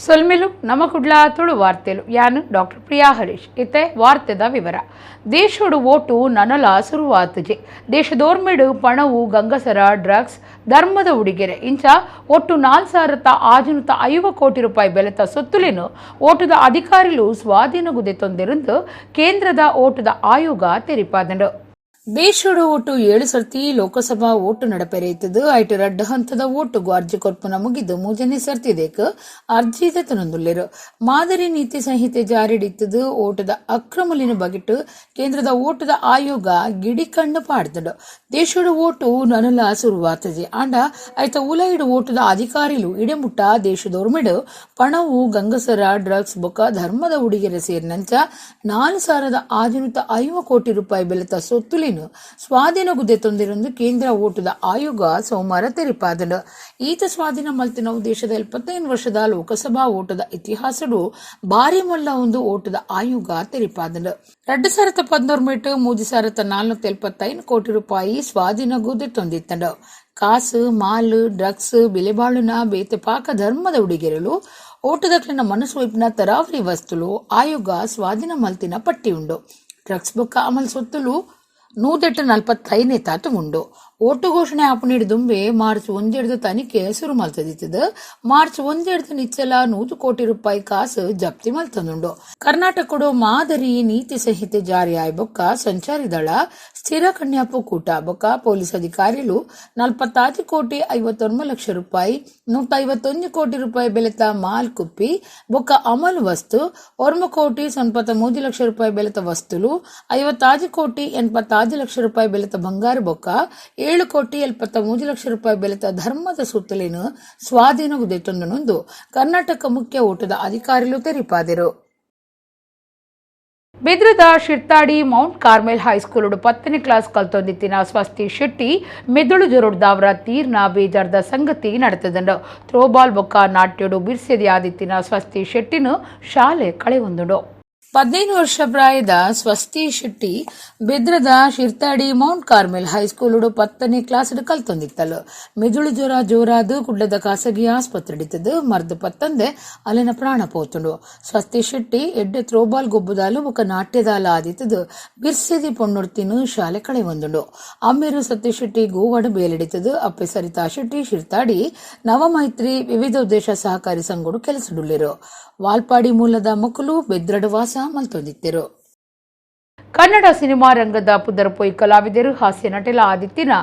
ಸೊಲ್ಮೆಲು ನಮ್ಮ ಕುಡ್ಲ ತುಳು ವಾರ್ತೆಲು. ಯಾನು ಡಾಕ್ಟರ್ ಪ್ರಿಯಾ ಹರೀಶ್. ಇತ್ತೆ ವಾರ್ತೆದ ವಿವರ. ದೇಶೋಡು ಓಟು ನನಲ ಸುರುವಾತುಜೆ. ದೇಶದೋರ್ಮೆಡು ಪಣವು, ಗಂಗಸರ, ಡ್ರಗ್ಸ್, ಧರ್ಮದ ಉಡಿಗೆರೆ ಇಂಚ ಒಟ್ಟು 4650 ಕೋಟಿ ರೂಪಾಯಿ ಬೆಲೆತ ಸೊತ್ತುಲೆನ್ ಓಟುದ ಅಧಿಕಾರಿಲು ಸ್ವಾಧೀನಗುದೆತೊಂದಿರುಂದು ಕೇಂದ್ರದ ಓಟುದ ಆಯೋಗ ತೆರಿಪಾದಂಡು. ದೇಶಡು ಒಟ್ಟು 7 ಸರ್ತಿ ಲೋಕಸಭಾ ಓಟು ನಡಪೆರೈತದು. ಐಟ್ ರಡ್ಡ್ ಹಂತದ ಓಟುಗು ಅರ್ಜಿ ಕೊರ್ಪುನ ಮುಗಿದು ಮೂಜನೇ ಸರ್ತಿ ದೇಕ್ ಅರ್ಜಿ ದೆತೊನೊಂದುಲ್ಲೆರ್. ಮಾದರಿ ನೀತಿ ಸಂಹಿತೆ ಜಾರಿಡಿತ್ತದು ಓಟದ ಅಕ್ರಮಲಿನ ಬಗೆಟ್ ಕೇಂದ್ರದ ಓಟದ ಆಯೋಗ ಗಿಡಿ ಕಣ್ಣು ಪಾಡ್ದುಂಡು. ದೇಶಡು ಓಟು ನನಲ ಸುರುವಾತಜಿ. ಆಂಡ ಐತ ಉಲೈಡು ಓಟುದ ಅಧಿಕಾರಿಲು ಇಡೆಮುಟ್ಟ ದೇಶದೊರ್ಮೆಡ್ ಪಣವು, ಗಂಗಸರ, ಡ್ರಗ್ಸ್ ಬೊಕ್ಕ ಧರ್ಮದ ಉಡಿಗೆರೆ ಸೇರಿನಂಚ 4650 ಕೋಟಿ ರೂಪಾಯಿ ಬೆಲೆತ ಸೊತ್ತುಲೆನ್ ಸ್ವಾಧೀನಗುದೆತೊಂದಿರುಂದು ಕೇಂದ್ರ ಓಟುದ ಆಯೋಗ ಸೋಮವಾರ ತೆರಿಪಾದಂಡು. ಈತ ಸ್ವಾಧೀನ ಮಲ್ತಿನವು ದೇಶದ 75 ವರ್ಷದ ಲೋಕಸಭಾ ಓಟದ ಇತಿಹಾಸಡು ಬಾರಿ ಮಲ್ಲ ಒಂದು ಓಟದ ಆಯೋಗ ತೆರಿಪಾದಂಡು. 2011 ಮೇಟ್ 3475 ಕೋಟಿ ರೂಪಾಯಿ ಸ್ವಾಧೀನಗುದೆತೊಂದಿತ್ತಂಡು. ಕಾಸು, ಮಾಲ್, ಡ್ರಗ್ಸ್, ಬಿಲೆಬಾಳುನ ಬೇತೆ ಪಾಕ ಧರ್ಮದ ಉಡಿಗೆರೆಲು, ಓಟದಕ್ಲೆನ ಮನಸ್ಸು ಒಯ್ಪಿನ ತರಾವರಿ ವಸ್ತುಲು ಆಯೋಗ ಸ್ವಾಧೀನ ಮಲ್ತಿನ ಪಟ್ಟಿ ಉಂಡು. ಡ್ರಗ್ಸ್ ಬೊಕ್ಕ ಅಮಲ್ ಸೊತ್ತುಲು 145ನೇ ತಾತು ಉಂಡು. ಓಟು ಘೋಷಣೆ ಆಪುನೆಡ್ ದುಂಬೆ ಮಾರ್ಚ್ 1 ತನಿಖೆ ಸುರು ಮಲ್ತದಿತ್ತದು. ಮಾರ್ಚ್ 1 ನಿಚ್ಚಲ 100 ಕೋಟಿ ರೂಪಾಯಿ ಕಾಸು ಜಪ್ತಿ ಮಲ್ತದುಂಡು. ಕರ್ನಾಟಕಡು ಮಾದರಿ ನೀತಿ ಸಂಹಿತೆ ಜಾರಿ ಆಯ್ ಬೊಕ್ಕ ಸಂಚಾರಿ ದಳ, ಸ್ಥಿರ ಕಣ್ಯಾಪು ಕೂಟ ಬೊಕ್ಕ ಪೊಲೀಸ್ ಅಧಿಕಾರಿಲು 46 ಕೋಟಿ 59 ಲಕ್ಷ ರೂಪಾಯಿ, 151 ಕೋಟಿ ರೂಪಾಯಿ ಬೆಲೆತ ಮಾಲ್ ಕುಪ್ಪಿ ಬೊಕ್ಕ ಅಮಲ್ ವಸ್ತು, 9 ಕೋಟಿ 93 ಲಕ್ಷ ರೂಪಾಯಿ ಬೆಲೆತ ವಸ್ತುಲು, 56 ಕೋಟಿ 86 ಲಕ್ಷ ರೂಪಾಯಿ ಬೆಲೆತ ಬಂಗಾರ ಬೊಕ್ಕ 7 ಕೋಟಿ 73 ಲಕ್ಷ ರೂಪಾಯಿ ಬೆಲೆತ ಧರ್ಮದ ಸೊತ್ತುಲೆನ್ ಸ್ವಾಧೀನಗುದೆತೊಂದುಂಡು ಕರ್ನಾಟಕ ಮುಖ್ಯ ಓಟದ ಅಧಿಕಾರಿಲು ತೆರಿಪಾದರು. ಬೆದ್ರದ Shirtadi Mount Carmel high school 10ನೇ ಕ್ಲಾಸ್ ಕಲ್ತೊಂದಿತ್ತಿನ ಸ್ವಸ್ತಿ ಶೆಟ್ಟಿ ಮೆದುಳು ಜೊರೊಡ್ದಾವರ ತೀರ್ನ ಬೇಜಾರ್ದ ಸಂಗತಿ ನಡೆತದಂಡು. ಥ್ರೋಬಾಲ್ ಬೊಕ್ಕ ನಾಟ್ಯಡು ಬಿರ್ಸೆದಿ ಆದಿತ್ತಿನ ಸ್ವಸ್ತಿ ಶೆಟ್ಟಿನ ಶಾಲೆ ಕಳೆವೊಂದುಂಡು. 15 ವರ್ಷ ಪ್ರಾಯದ ಸ್ವಸ್ತಿ ಶೆಟ್ಟಿ ಬೆದ್ರದ Shirtadi Mount Carmel high school 10ನೇ ಕ್ಲಾಸ್ ಕಲ್ತೊಂದಿತ್ತಲು. ಮೆದುಳು ಜ್ವರ ಜೋರಾದು ಕುಡ್ಲದ ಖಾಸಗಿ ಆಸ್ಪತ್ರೆ ಮರ್ದು ಪತ್ತಂದೆ ಅಲೆನ ಪ್ರಾಣ ಪೋತುಂಡು. ಸ್ವಸ್ತಿ ಶೆಟ್ಟಿ ಎಡ್ಡೆ ಥ್ರೋಬಾಲ್ ಗೊಬ್ಬುದಾಲು ಬೊಕ ನಾಟ್ಯದಾಲ ಆದಿತ್ತದು ಬಿರ್ಸೆದಿ ಪೊಣ್ಣೊರ್ತಿನು ಶಾಲೆ ಕಳೆ ಒಂದುಂಡು. ಅಮ್ಮೆರು ಸತೀಶ್ ಶೆಟ್ಟಿ ಗೋವಾಡ್ ಬೇಲೆಡಿತದು. ಅಪ್ಪೆ ಸರಿತಾ ಶೆಟ್ಟಿ ಶಿರ್ತಾಡಿ ನವಮೈತ್ರಿ ವಿವಿಧ ಉದ್ದೇಶ ಸಹಕಾರಿ ಸಂಘಡು ಕೆಲಸಡುಲ್ಲೆರು. ವಾಲ್ಪಾಡಿ ಮೂಲದ ಮೊಕಲು ಬೆದ್ರಡು ವಾಸ ಮಲ್ತೊಂದಿತ್ತೆರು. ಕನ್ನಡ ಸಿನಿಮಾ ರಂಗದ ಪುದರ್ ಪೊಯ್ ಕಲಾವಿದರು, ಹಾಸ್ಯ ನಟೆಲ ಆದಿತ್ತಿನ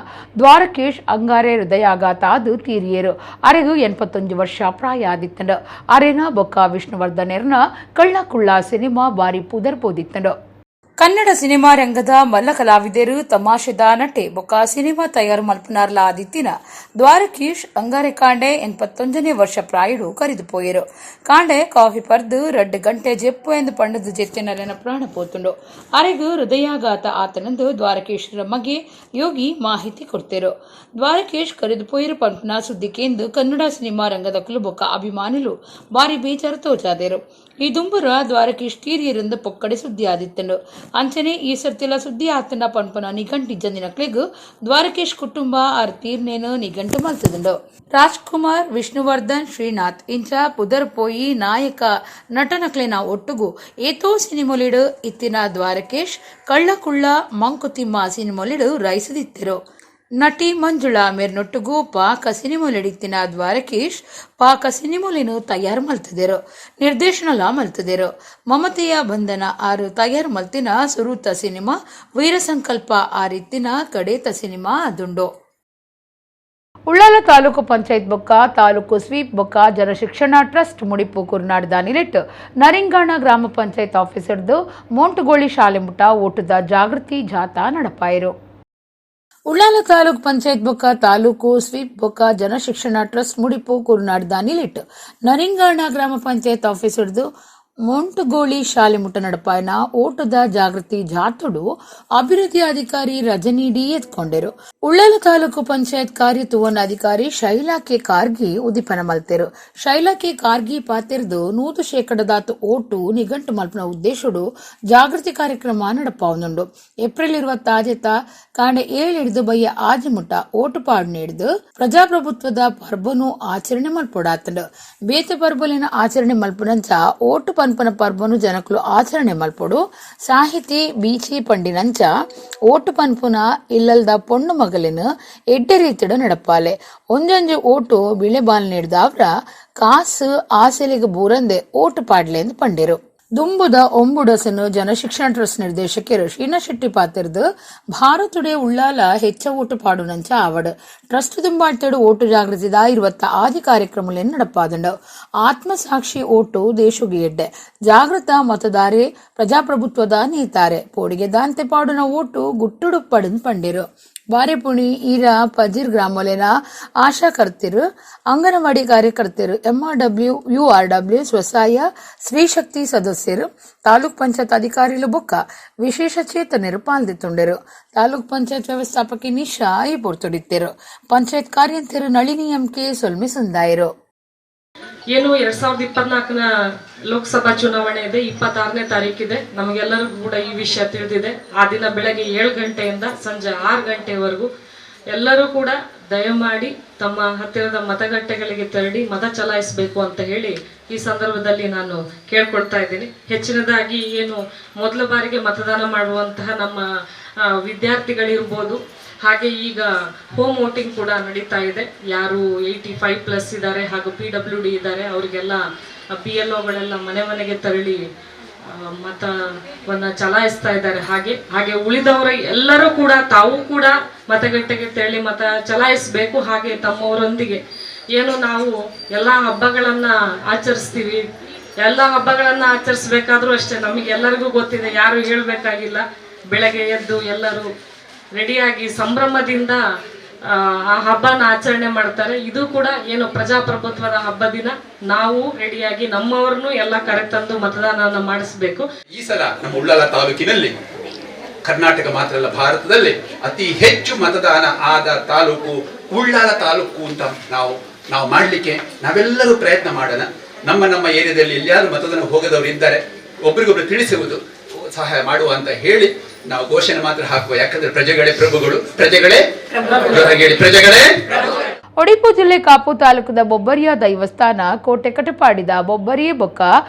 ದ್ವಾರಕೀಶ್ ಅಂಗಾರೆ ಹೃದಯಾಘಾತ ಆದು ತೀರಿಯರು. ಅರೆಗು 81 ವರ್ಷ ಪ್ರಾಯ ಆದಿತ್ತಂಡು. ಅರೆನ ಬೊಕ್ಕ ವಿಷ್ಣುವರ್ಧನೆರ್ನ ಕಳ್ಳ ಕುಳ್ಳ ಸಿನಿಮಾ ಬಾರಿ ಪುದರ್ ಪೋದಿತ್ತಂಡು. ಕನ್ನಡ ಸಿನಿಮಾ ರಂಗದ ಮಲ್ಲ ಕಲಾವಿದರು, ತಮಾಷೆದ ನಟೆ ಬೊಕ್ಕ ಸಿನಿಮಾ ತಯಾರು ಮಲ್ಪನಾರ್ಲ ಆದಿತ್ತಿನ ದ್ವಾರಕೀಶ್ ಅಂಗಾರೆ ಕಾಂಡೆ 81ನೇ ವರ್ಷ ಪ್ರಾಯಡು ಕರಿದು ಪೋಯೆರು. ಕಾಂಡೆ ಕಾಫಿ ಪರ್ದು 2 ಗಂಟೆ ಜೆಪ್ಪು ಎಂದು ಪಂಡದು ಜೆತ್ತಿನಲೆನ ಪ್ರಾಣ ಪೋತುಂಡು. ಅರೆಗು ಹೃದಯಾಘಾತ ಆತನಂದು ದ್ವಾರಕೀಶ್ರ ಮಗೆ ಯೋಗಿ ಮಾಹಿತಿ ಕೊಡ್ತೇರು. ದ್ವಾರಕೀಶ್ ಕರಿದು ಪೋಯೆರು ಪಂಪನ ಸುದ್ದಿಕೆಂದು ಕನ್ನಡ ಸಿನಿಮಾ ರಂಗದ ಬೊಕ್ಕ ಅಭಿಮಾನಿಲು ಬಾರಿ ಬೇಜಾರು ತೋಜಾದೇರು. ಈ ದುಂಬುರ ದ್ವಾರಕೀಶ್ ತೀರಿಯರೆಂದು ಪೊಕ್ಕಡೆ ಸುದ್ದಿ ಆದಿತ್ತಂಡು. ಅಂಚನೆ ಈ ಸರ್ತಿಲ ಸುದ್ದಿ ಆತನ ಪನ್ಪನ ನಿಘಂಟು ಇಜ್ಜಂದಿನಕ್ಲೆಗ್ ದ್ವಾರಕೀಶ್ ಕುಟುಂಬ ಆರ್ ತೀರ್ನೇನು ನಿಘಂಟು ಮಲ್ತದುಂಡು. ರಾಜ್ಕುಮಾರ್, ವಿಷ್ಣುವರ್ಧನ್, ಶ್ರೀನಾಥ್ ಇಂಚ ಪುದರ್ ಪೋಯಿ ನಾಯಕ ನಟನಕ್ಲೆನ ಒಟ್ಟುಗು ಏತೋ ಸಿನಿಮೊಲಿಡು ಇತ್ತಿನ ದ್ವಾರಕೇಶ್ ಕಳ್ಳಕುಳ್ಳ, ಮಂಕುತಿಮ್ಮ ಸಿನಿಮೊಲಿಡು ರೈಸದಿತ್ತಿರು. ನಟಿ ಮಂಜುಳಾ ಮೇರ್ನೊಟ್ಟುಗು ಪಾಕ ಸಿನಿಮೊಲಿಡಿತ್ತಿನ ದ್ವಾರಕೀಶ್ ಪಾಕ ಸಿನಿಮೊಲಿನು ತಯಾರು ಮಲ್ತದೆರು, ನಿರ್ದೇಶನಲ ಮಲ್ತದೆರು. ಮಮತೆಯ ಬಂಧನ ಆರು ತಯಾರು ಮಲ್ತಿನ ಸುರೂತ ಸಿನಿಮಾ. ವೀರಸಂಕಲ್ಪ ಆರಿತ್ತಿನ ಕಡೇತ ಸಿನಿಮಾ ಅದುಂಡು. ಉಳ್ಳಾಲ ತಾಲೂಕು ಪಂಚಾಯತ್ ಬೊಕ್ಕ ತಾಲೂಕು ಸ್ವೀಪ್ ಬೊಕ್ಕ ಜನಶಿಕ್ಷಣ ಟ್ರಸ್ಟ್ ಮುಡಿಪು ಕುರ್ನಾಡ್ದ ನಿಲೆಟ್ ನರಿಂಗಾಣ ಗ್ರಾಮ ಪಂಚಾಯತ್ ಆಫೀಸರ್ದು ಮೋಂಟುಗೋಳಿ ಶಾಲೆ ಮುಟ್ಟ ಓಟದ ಜಾಗೃತಿ ಜಾಥಾ ನಡಪಾಯರು. ಉಳ್ಳಾಲ ತಾಲೂಕ್ ಪಂಚಾಯತ್ ಬೊಕ್ಕ ತಾಲೂಕು ಸ್ವೀಪ್ ಬೊಕ್ಕ ಜನಶಿಕ್ಷಣ ಟ್ರಸ್ಟ್ ಮುಡಿಪು ಕುರ್ನಾಡ್ದ ನಿಲೆಟ್ ನರಿಂಗಾಣ ಗ್ರಾಮ ಪಂಚಾಯತ್ ಆಫೀಸರ್ದು ಮೊಂಟುಗೋಳಿ ಶಾಲೆ ಮುಟ್ಟ ನಡಪಾಯನ ಓಟದ ಜಾಗೃತಿ ಜಾಥಡು ಅಭಿವೃದ್ಧಿ ಅಧಿಕಾರಿ ರಜನಿ ಡಿ ಎತ್ಕೊಂಡರು. ಉಳ್ಳಾಲ ತಾಲೂಕು ಪಂಚಾಯತ್ ಕಾರ್ಯತುವನ್ ಅಧಿಕಾರಿ ಶೈಲಾ ಕೆ ಕಾರ್ಗಿ ಉದಿಪನ ಮಲ್ತೆರು. ಶೈಲಾ ಕೆ ಕಾರ್ಗಿ ಪಾತೆರ್ದು 100% ಓಟು ನಿಘಂಟು ಮಲ್ಪನ ಉದ್ದೇಶಡು ಜಾಗೃತಿ ಕಾರ್ಯಕ್ರಮ ನಡಪಾವುಂಡು. ಏಪ್ರಿಲ್ 26 ಕಾಂಡೆ 7 ಹಿಡಿದು ಬಯ್ಯ ಆಜಿ ಮುಟ್ಟ ಓಟು ಪಾಡು ನೀಡಿದು ಪ್ರಜಾಪ್ರಭುತ್ವದ ಪರ್ಬನು ಆಚರಣೆ ಮಲ್ಪೊಡಾತಂಡು. ಬೇತೆ ಪರ್ಬಲಿನ ಆಚರಣೆ ಮಲ್ಪುನಂಚ ಓಟು ಪನ್ಪನ ಪರ್ಬನು ಜನಕುಲು ಆಚರಣೆ ಮಲ್ಪೊಡು. ಸಾಹಿತಿ ಬೀಚಿ ಪಂಡಿನಂಚ ಓಟು ಪನ್ಪುನ ಇಲ್ಲಲ್ದ ಪೊಣ್ಣು ಮಗಲಿನ ಎಡ್ಡೆ ರೀತಿಡು ನಡಪಾಲೆ. ಒಂಜೊಂಜಿ ಓಟು ಬಿಳೆ ಬಾಲ್ ನೀಡ್ದಾವ್ರ ಕಾಸು ಆಸೆಲಿಗೆ ಬೂರಂದೆ ಓಟು ಪಾಡ್ಲೆ ಎಂದು ಪಂಡಿರು. ದುಂಬುದ ಒಂಬುಡಸನು ಜನಶಿಕ್ಷಣ ಟ್ರಸ್ಟ್ ನಿರ್ದೇಶಕರು ಶೀನಾ ಶೆಟ್ಟಿ ಪಾತಿರ್ದು ಭಾರತುಡೆ ಉಳ್ಳಾಲ ಹೆಚ್ಚ ಓಟು ಪಾಡುನಂಚ ಆವಡು. ಟ್ರಸ್ಟ್ ದುಂಬಾಳ್ತೇಡು ಓಟು ಜಾಗೃತಿದ 26 ಕಾರ್ಯಕ್ರಮಗಳನ್ನು ನಡಪಾದಂಡು. ಆತ್ಮಸಾಕ್ಷಿ ಓಟು ದೇಶುಗೆ ಎಡ್ಡೆ. ಜಾಗೃತ ಮತದಾರೆ ಪ್ರಜಾಪ್ರಭುತ್ವದ ನೇತಾರೆ. ಪೋಡಿಗೆ ದಾಂತೆ ಪಾಡುನ ಓಟು ಗುಟ್ಟುಡು ಪಡನ್ ಪಂಡಿರು. ಬಾರೆಪುಣಿ ಈರ ಪಜಿರ್ ಗ್ರಾಮಲೆನ ಆಶಾಕರ್ತಿರು, ಅಂಗನವಾಡಿ ಕಾರ್ಯಕರ್ತರು, ಎಂಆರ್ಡಬ್ಲ್ಯೂ ಯುಆರ್ಡಬ್ಲ್ಯೂ ಸ್ವಸಹಾಯ ಸ್ತ್ರೀಶಕ್ತಿ ಸದಸ್ಯರು, ತಾಲೂಕ್ ಪಂಚಾಯತ್ ಅಧಿಕಾರಿಲು ಬೊಕ್ಕ ವಿಶೇಷ ಚೇತನರು ಪಾಲ್ದಿತ್ತುಂಡರು. ತಾಲೂಕ್ ಪಂಚಾಯತ್ ವ್ಯವಸ್ಥಾಪಕಿ ನಿಶಾ ಈ ಪೊರ್ತುಡಿತ್ತೆರು. ಪಂಚಾಯತ್ ಕಾರ್ಯಂತೆರು ನಳಿನಿ ಎಂಕೆ ಸೊಲ್ಮೆ ಸಂದಾಯರು. ಏನು 2024ನ ಲೋಕಸಭಾ ಚುನಾವಣೆ ಇದೆ, 26ನೇ ತಾರೀಕಿದೆ. ನಮಗೆಲ್ಲರಿಗೂ ಕೂಡ ಈ ವಿಷಯ ತಿಳಿದಿದೆ. ಆ ದಿನ ಬೆಳಗ್ಗೆ 7 ಗಂಟೆಯಿಂದ ಸಂಜೆ 6 ಗಂಟೆವರೆಗೂ ಎಲ್ಲರೂ ಕೂಡ ದಯಮಾಡಿ ತಮ್ಮ ಹತ್ತಿರದ ಮತಗಟ್ಟೆಗಳಿಗೆ ತೆರಳಿ ಮತ ಚಲಾಯಿಸಬೇಕು ಅಂತ ಹೇಳಿ ಈ ಸಂದರ್ಭದಲ್ಲಿ ನಾನು ಕೇಳ್ಕೊಳ್ತಾ ಇದ್ದೀನಿ. ಹೆಚ್ಚಿನದಾಗಿ ಏನು ಮೊದಲ ಬಾರಿಗೆ ಮತದಾನ ಮಾಡುವಂತಹ ನಮ್ಮ ವಿದ್ಯಾರ್ಥಿಗಳಿರ್ಬೋದು, ಹಾಗೆ ಈಗ ಹೋಮ್ ವೋಟಿಂಗ್ ಕೂಡ ನಡೀತಾ ಇದೆ. ಯಾರು 85+ ಇದ್ದಾರೆ ಹಾಗೂ PWD ಇದ್ದಾರೆ ಅವರಿಗೆಲ್ಲ BLOಗಳೆಲ್ಲ ಮನೆ ಮನೆಗೆ ತೆರಳಿ ಮತವನ್ನ ಚಲಾಯಿಸ್ತಾ ಇದ್ದಾರೆ. ಹಾಗೆ ಹಾಗೆ ಉಳಿದವರ ಎಲ್ಲರೂ ಕೂಡ ತಾವು ಕೂಡ ಮತಗಟ್ಟೆಗೆ ತೆರಳಿ ಮತ ಚಲಾಯಿಸಬೇಕು. ಹಾಗೆ ತಮ್ಮವರೊಂದಿಗೆ ಏನು ನಾವು ಎಲ್ಲ ಹಬ್ಬಗಳನ್ನ ಆಚರಿಸ್ತೀವಿ, ಎಲ್ಲ ಹಬ್ಬಗಳನ್ನ ಆಚರಿಸ್ಬೇಕಾದ್ರೂ ಅಷ್ಟೇ ನಮಗೆಲ್ಲರಿಗೂ ಗೊತ್ತಿದೆ, ಯಾರು ಹೇಳಬೇಕಾಗಿಲ್ಲ. ಬೆಳಗ್ಗೆ ಎದ್ದು ಎಲ್ಲರೂ ರೆಡಿಯಾಗಿ ಸಂಭ್ರಮದಿಂದ ಆ ಹಬ್ಬನ ಆಚರಣೆ ಮಾಡ್ತಾರೆ. ಇದು ಕೂಡ ಏನು ಪ್ರಜಾಪ್ರಭುತ್ವದ ಹಬ್ಬ ದಿನ ನಾವು ರೆಡಿಯಾಗಿ ನಮ್ಮವ್ರನ್ನು ಎಲ್ಲ ಕರೆತಂದು ಮತದಾನವನ್ನು ಮಾಡಿಸ್ಬೇಕು. ಈ ಸಲ ನಮ್ಮ ಉಳ್ಳಾಲ ತಾಲೂಕಿನಲ್ಲಿ ಕರ್ನಾಟಕ ಮಾತ್ರ ಅಲ್ಲ, ಭಾರತದಲ್ಲಿ ಅತಿ ಹೆಚ್ಚು ಮತದಾನ ಆದ ತಾಲೂಕು ಉಳ್ಳಾಲ ತಾಲೂಕು ಅಂತ ನಾವು ನಾವು ಮಾಡಲಿಕ್ಕೆ ನಾವೆಲ್ಲರೂ ಪ್ರಯತ್ನ ಮಾಡೋಣ. ನಮ್ಮ ನಮ್ಮ ಏರಿಯಾದಲ್ಲಿ ಎಲ್ಲಿಯಾದ್ರೂ ಮತದಾನ ಹೋಗದವರು ಇದ್ದಾರೆ, ಒಬ್ರಿಗೊಬ್ರು ತಿಳಿಸುವುದು ಸಹಾಯ ಮಾಡುವ ಅಂತ ಹೇಳಿ ನಾವು ಘೋಷಣೆ ಮಾತ್ರ ಹಾಕುವ. ಯಾಕಂದ್ರೆ ಪ್ರಜೆಗಳೇ ಪ್ರಭುಗಳು, ಪ್ರಜೆಗಳೇ ಹೇಳಿ ಪ್ರಜೆಗಳೇ. ಒಡಿಪು ಜಿಲ್ಲೆ ಕಾಪು ತಾಲೂಕದ ಬೊಬ್ಬರಿಯ ದೈವಸ್ಥಾನ ಕೋಟೆ ಕಟಪಾಡಿದ ಬೊಬ್ಬರಿಯ ಬೊಕ್ಕ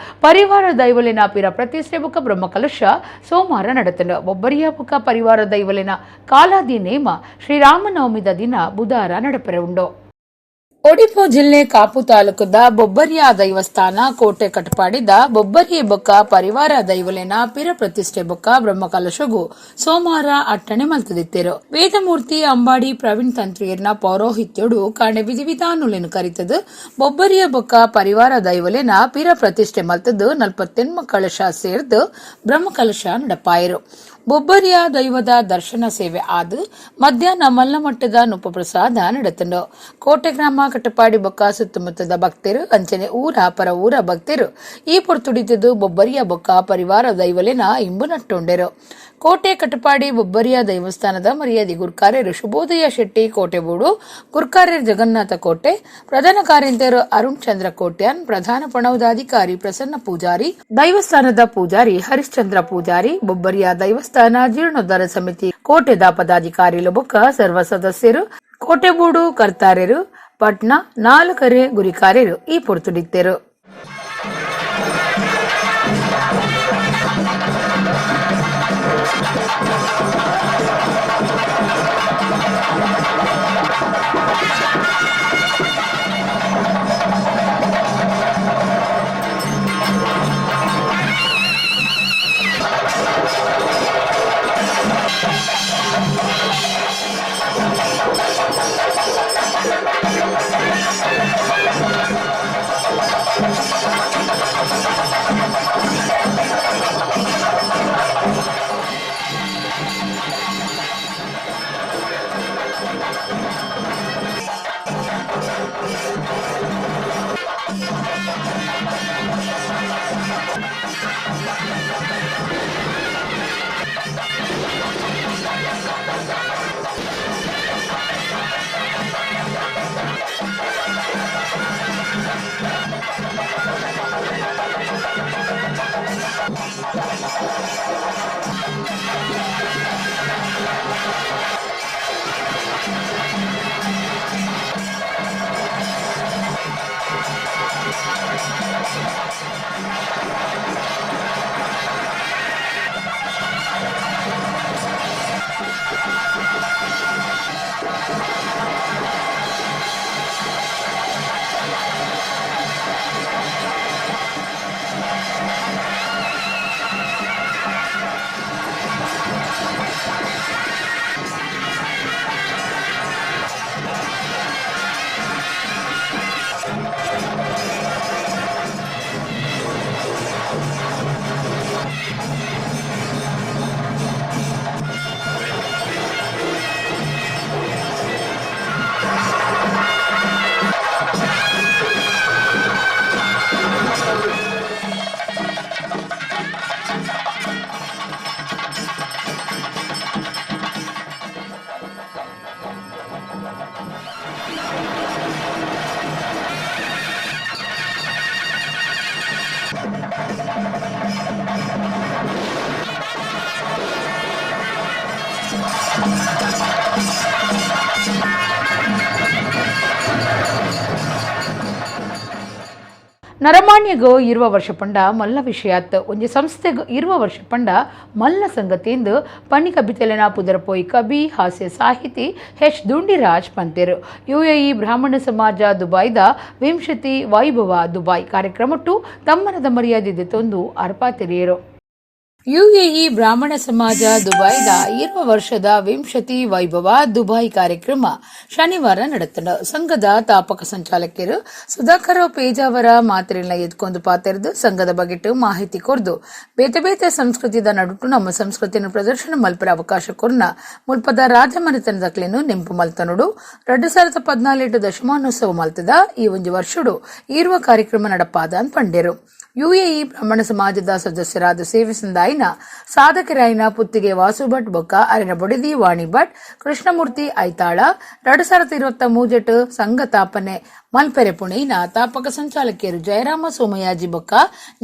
ಪರಿವಾರ ದೈವಲಿನ ಪಿರ ಪ್ರತಿಷ್ಠೆ ಬೊಕ್ಕ ಬ್ರಹ್ಮಕಲಶ ಸೋಮವಾರ ನಡೆತನು. ಬೊಬ್ಬರಿಯ ಬೊಕ್ಕ ಪರಿವಾರ ದೈವಲಿನ ಕಾಲಾದಿ ನೇಮ ಶ್ರೀರಾಮನವಮಿದ ದಿನ ಬುಧಾರ ನಡಪರೆ ಉಂಡು. ಒಡಿಪು ಜಿಲ್ಲೆ ಕಾಪು ತಾಲೂಕದ ಬೊಬ್ಬರಿಯ ದೈವಸ್ಥಾನ ಕೋಟೆ ಕಟಪಾಡಿದ ಬೊಬ್ಬರಿ ಬೊಕ್ಕ ಪರಿವಾರ ದೈವಲಿನ ಪಿರ ಪ್ರತಿಷ್ಠೆ ಬೊಕ್ಕ ಬ್ರಹ್ಮಕಲಶಗು ಸೋಮವಾರ ಅಟ್ಟಣೆ ಮಲ್ತದಿತ್ತೆರು. ವೇದಮೂರ್ತಿ ಅಂಬಾಡಿ ಪ್ರವೀಣ್ ತಂತ್ರಿಯರ್ನ ಪೌರೋಹಿತ್ಯಡು ಕಾಣೆ ವಿಧಿವಿಧಾನುಲೆನು ಕರಿತದು ಬೊಬ್ಬರಿಯ ಬೊಕ್ಕ ಪರಿವಾರ ದೈವಲಿನ ಪಿರ ಪ್ರತಿಷ್ಠೆ ಮಲ್ತದ್ದು 48 ಕಳಶ ಸೇರ್ದು ಬ್ರಹ್ಮಕಲಶ ನಡಪಾಯರು. ಬೊಬ್ಬರಿಯ ದೈವದ ದರ್ಶನ ಸೇವೆ ಆದು ಮಧ್ಯಾಹ್ನ ಮಲ್ಲಮಟ್ಟದ ನುಪ್ಪಪ್ರಸಾದ ನಡೆತಂಡು. ಕೋಟೆ ಗ್ರಾಮ ಕಟಪಾಡಿ ಬೊಕ್ಕ ಸುತ್ತಮುತ್ತದ ಭಕ್ತರು ಅಂಚನೆ ಊರ ಪರ ಊರ ಭಕ್ತರು ಈ ಪೊರ್ತುಡಿತದು ಬೊಬ್ಬರಿಯ ಬೊಕ್ಕ ಪರಿವಾರ ದೈವಲಿನ ಇಂಬು ನಟ್ಟೊಂಡೆರು. ಕೋಟೆ ಕಟಪಾಡಿ ಬೊಬ್ಬರಿಯ ದೇವಸ್ಥಾನದ ಮರ್ಯಾದೆ ಗುರ್ಕಾರ್ಯರು ಶುಭೋದಯ ಶೆಟ್ಟಿ ಕೋಟೆಬೂಡು, ಗುರ್ಕಾರ್ಯರು ಜಗನ್ನಾಥ ಕೋಟೆ, ಪ್ರಧಾನ ಕಾರ್ಯಂತರು ಅರುಣ್ ಚಂದ್ರ ಕೋಟ್ಯಾನ್, ಪ್ರಧಾನ ಪಣವುದಾಧಿಕಾರಿ ಪ್ರಸನ್ನ ಪೂಜಾರಿ, ದೈವಸ್ಥಾನದ ಪೂಜಾರಿ ಹರಿಶ್ಚಂದ್ರ ಪೂಜಾರಿ, ಬೊಬ್ಬರಿಯ ದೈವಸ್ಥಾನ ಜೀರ್ಣೋದ್ಧಾರ ಸಮಿತಿ ಕೋಟೆದ ಪದಾಧಿಕಾರಿ ಬೊಕ್ಕ ಸರ್ವ ಸದಸ್ಯರು, ಕೋಟೆಬೂಡು ಕರ್ತಾರ್ಯರು, ಪಟ್ನಾ ನಾಲ್ಕರೆ ಗುರಿಕಾರ್ಯರು ಈ ಪೊರ್ತುಡಿತ್ತೆರು. ನರಮಾನ್ಯಗು ಇರುವ ವರ್ಷ ಪಂಡ ಮಲ್ಲ ವಿಷಯಾತ್ ಒಂಜಿ ಸಂಸ್ಥೆಗ್ ಇರುವ ವರ್ಷ ಪಂಡ ಮಲ್ಲ ಸಂಗತಿಯಿಂದ ಪಣಿ ಕಬಿತೆಲೆನ ಪುದರಪೋಯಿ ಕವಿ ಹಾಸ್ಯ ಸಾಹಿತಿ ಹೆಚ್ ದುಂಡಿರಾಜ್ ಪಂತೇರು. ಯುಎಇ ಬ್ರಾಹ್ಮಣ ಸಮಾಜ ದುಬೈದ ವಿಂಶತಿ ವೈಭವ ದುಬೈ ಕಾರ್ಯಕ್ರಮಟ್ಟು ತಮ್ಮನದ ಮರ್ಯಾದೆ ತೊಂದು ಅರ್ಪಾತಿರಿಯರು. ಯುಎಇ ಬ್ರಾಹ್ಮಣ ಸಮಾಜ ದುಬೈದ 20 ವರ್ಷದ ವಿಂಶತಿ ವೈಭವ ದುಬೈ ಕಾರ್ಯಕ್ರಮ ಶನಿವಾರ ನಡೆತಂಡ. ಸಂಘದ ತಾಪಕ ಸಂಚಾಲಕರು ಸುಧಾಕರ ಪೇಜಾವರ ಮಾತ್ರೆಲ್ಲ ಎದ್ಕೊಂಡು ಪಾತೆರೆದು ಸಂಘದ ಬಗೆಟ್ ಮಾಹಿತಿ ಕೊರ್ದು ಬೇತೆ ಬೇತೆ ಸಂಸ್ಕೃತಿದ ನಡುಟು ನಮ್ಮ ಸಂಸ್ಕೃತಿಯನ್ನು ಪ್ರದರ್ಶನ ಮಲ್ಪರ ಅವಕಾಶ ಕೊರ್ನ ಮುಲ್ಪದ ರಾಜಮನೆತನದಕ್ಲೇನು ನೆಂಪು ಮಲ್ತನುಡು. 2014 ದಶಮಾನೋತ್ಸವ ಮಲ್ತದ ಈ ಒಂಜಿ ವರ್ಷಡು ಈರುವ ಕಾರ್ಯಕ್ರಮ ನಡಪಾದ ಪಂಡೇರು. ಯುಎಇ ಬ್ರಾಹ್ಮಣ ಸಮಾಜದ ಸದಸ್ಯರಾದ ಸೇವೆ ಸಂದಾಯಿನ ಸಾಧಕರಾಯಿನ ಪುತ್ತಿಗೆ ವಾಸು ಭಟ್ ಬೊಕ್ಕ ಅರಿನ ಬೊಡಿದಿ ವಾಣಿ ಭಟ್, ಕೃಷ್ಣಮೂರ್ತಿ ಐತಾಳ 2023 ಸಂಘ ತಾಪನೆ ಮಲ್ಪೆರೆ ಪುಣೆಯಿನ ತಾಪಕ ಸಂಚಾಲಕಿಯರು ಜಯರಾಮ ಸೋಮಯಾಜಿ ಬೊಕ್ಕ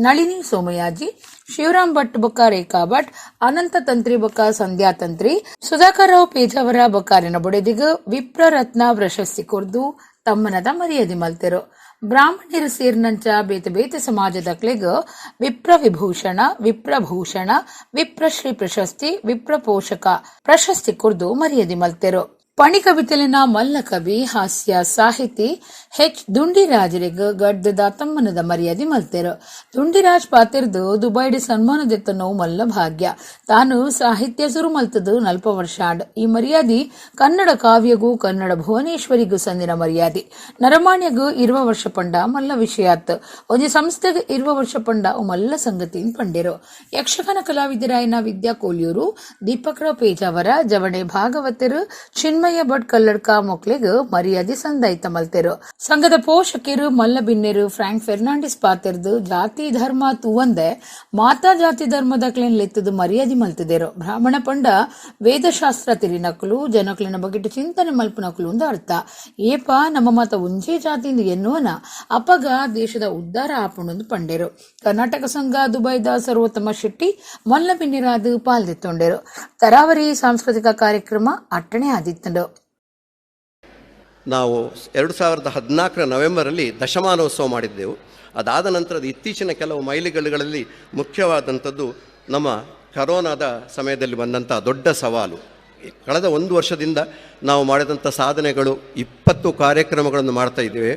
ನಳಿನಿ ಸೋಮಯಾಜಿ, ಶಿವರಾಮ್ ಭಟ್ ಬೊಕ್ಕ ರೇಖಾ ಭಟ್, ಅನಂತ ತಂತ್ರಿ ಬೊಕ್ಕ ಸಂಧ್ಯಾ ತಂತ್ರಿ, ಸುಧಾಕರ್ ರಾವ್ ಪೇಜಾವರ ಬೊಕ್ಕ ಅರಿನ ಬೊಡೆದಿಗ್ ವಿಪ್ರರತ್ನ ಪ್ರಶಸ್ತಿ ಕೊರ್ದು ತಮ್ಮನದ ಮರ್ಯಾದೆ ಮಲ್ತೆರು. ಬ್ರಾಹ್ಮಣರು ಸೇರಿನಂಚ ಬೇತೆ ಬೇತೆ ಸಮಾಜದಕ್ಲೆಗ್ ವಿಪ್ರವಿಭೂಷಣ, ವಿಪ್ರಭೂಷಣ, ವಿಪ್ರಶ್ರೀ ಪ್ರಶಸ್ತಿ, ವಿಪ್ರಪೋಷಕ ಪ್ರಶಸ್ತಿ ಕೊರ್ದು ಮರ್ಯಾದೆ ಮಲ್ತೆರು. ಪಣಿ ಕವಿತೆಲಿನ ಮಲ್ಲ ಕವಿ ಹಾಸ್ಯ ಸಾಹಿತಿ ಹೆಚ್ ದುಂಡಿರಾಜರಿಗ್ ಗಡ್ಡದ ತಮ್ಮನದ ಮರ್ಯಾದೆ ಮಲ್ತೆರು. ದುಂಡಿರಾಜ್ ಪಾತಿರ್ದು ದುಬೈಡಿ ಸನ್ಮಾನದೆತ್ತನೋ ಮಲ್ಲ ಭಾಗ್ಯ. ತಾನು ಸಾಹಿತ್ಯ ಸುರು ಮಲ್ತದು 40 ವರ್ಷಾಂಡ್. ಈ ಮರ್ಯಾದೆ ಕನ್ನಡ ಕಾವ್ಯಗೂ ಕನ್ನಡ ಭುವನೇಶ್ವರಿಗೂ ಸಂದಿನ ಮರ್ಯಾದೆ. ನರಮಾಣ್ಯಗೂ 20 ವರ್ಷ ಪಂಡ ಮಲ್ಲ ವಿಷಯಾತ್. ಒಂಜಿ ಸಂಸ್ಥೆಗ್ 20 ವರ್ಷ ಪಂಡ ಮಲ್ಲ ಸಂಗತಿ ಪಂಡೆರು. ಯಕ್ಷಗಾನ ಕಲಾವಿದರಾಯನ ವಿದ್ಯಾ ಕೋಲಿಯೂರು, ದೀಪಕ್ರಾವ್ ಪೇಜಾವರ, ಜವಣೆ ಭಾಗವತರು, ಚಿನ್ಮಯ ಭಟ್ ಕಲ್ಲಡ್ಕ ಮೊಕ್ಲೆಗ್ ಮರ್ಯಾದೆ ಸಂದಾಯ್ತ ಮಲ್ತೆರು. ಸಂಘದ ಪೋಷಕರು ಮಲ್ಲಬಿನ್ನೆರು ಫ್ರಾಂಕ್ ಫೆರ್ನಾಂಡಿಸ್ ಪಾತೆರ್ದು ಜಾತಿ ಧರ್ಮ ತೂವಂದೆ ಮಾತಾ ಜಾತಿ ಧರ್ಮದ ಕ್ಲೇನ್ ಲೆತ್ತದು ಮರ್ಯಾದೆ ಮಲ್ತಿದೆರು. ಬ್ರಾಹ್ಮಣ ಪಂಡ ವೇದಶಾಸ್ತ್ರ ತಿರಿನಕಲು ಜನಕ್ಲಿನ ಬಗೆಟ್ ಚಿಂತನೆ ಮಲ್ಪುನಕಲು ಒಂದು ಅರ್ಥ. ಏಪ ನಮ್ಮ ಮಾತ ಒಂಜೇ ಜಾತಿಯಿಂದ ಎನ್ನುವನ ಅಪಗ ದೇಶದ ಉದ್ಧಾರ ಆಪುಣಂದು ಪಂಡೇರು. ಕರ್ನಾಟಕ ಸಂಘ ದುಬೈದ ಸರ್ವೋತ್ತಮ ಶೆಟ್ಟಿ ಮಲ್ಲಬಿನ್ನೆರಾದ ಪಾಲ್ದೆತ್ತೊಂಡೆರು. ತರಾವರಿ ಸಾಂಸ್ಕೃತಿಕ ಕಾರ್ಯಕ್ರಮ ಅಟ್ಟಣೆ ಆದಿತ್ತಂಡು. ನಾವು 2014 ನವೆಂಬರಲ್ಲಿ ದಶಮಾನೋತ್ಸವ ಮಾಡಿದ್ದೆವು. ಅದಾದ ನಂತರದ ಇತ್ತೀಚಿನ ಕೆಲವು ಮೈಲಿಗಲ್ಲುಗಳಲ್ಲಿ ಮುಖ್ಯವಾದಂಥದ್ದು ನಮ್ಮ ಕರೋನಾದ ಸಮಯದಲ್ಲಿ ಬಂದಂಥ ದೊಡ್ಡ ಸವಾಲು. ಕಳೆದ ಒಂದು ವರ್ಷದಿಂದ ನಾವು ಮಾಡಿದಂಥ ಸಾಧನೆಗಳು 20 ಕಾರ್ಯಕ್ರಮಗಳನ್ನು ಮಾಡ್ತಾ ಇದ್ದೇವೆ.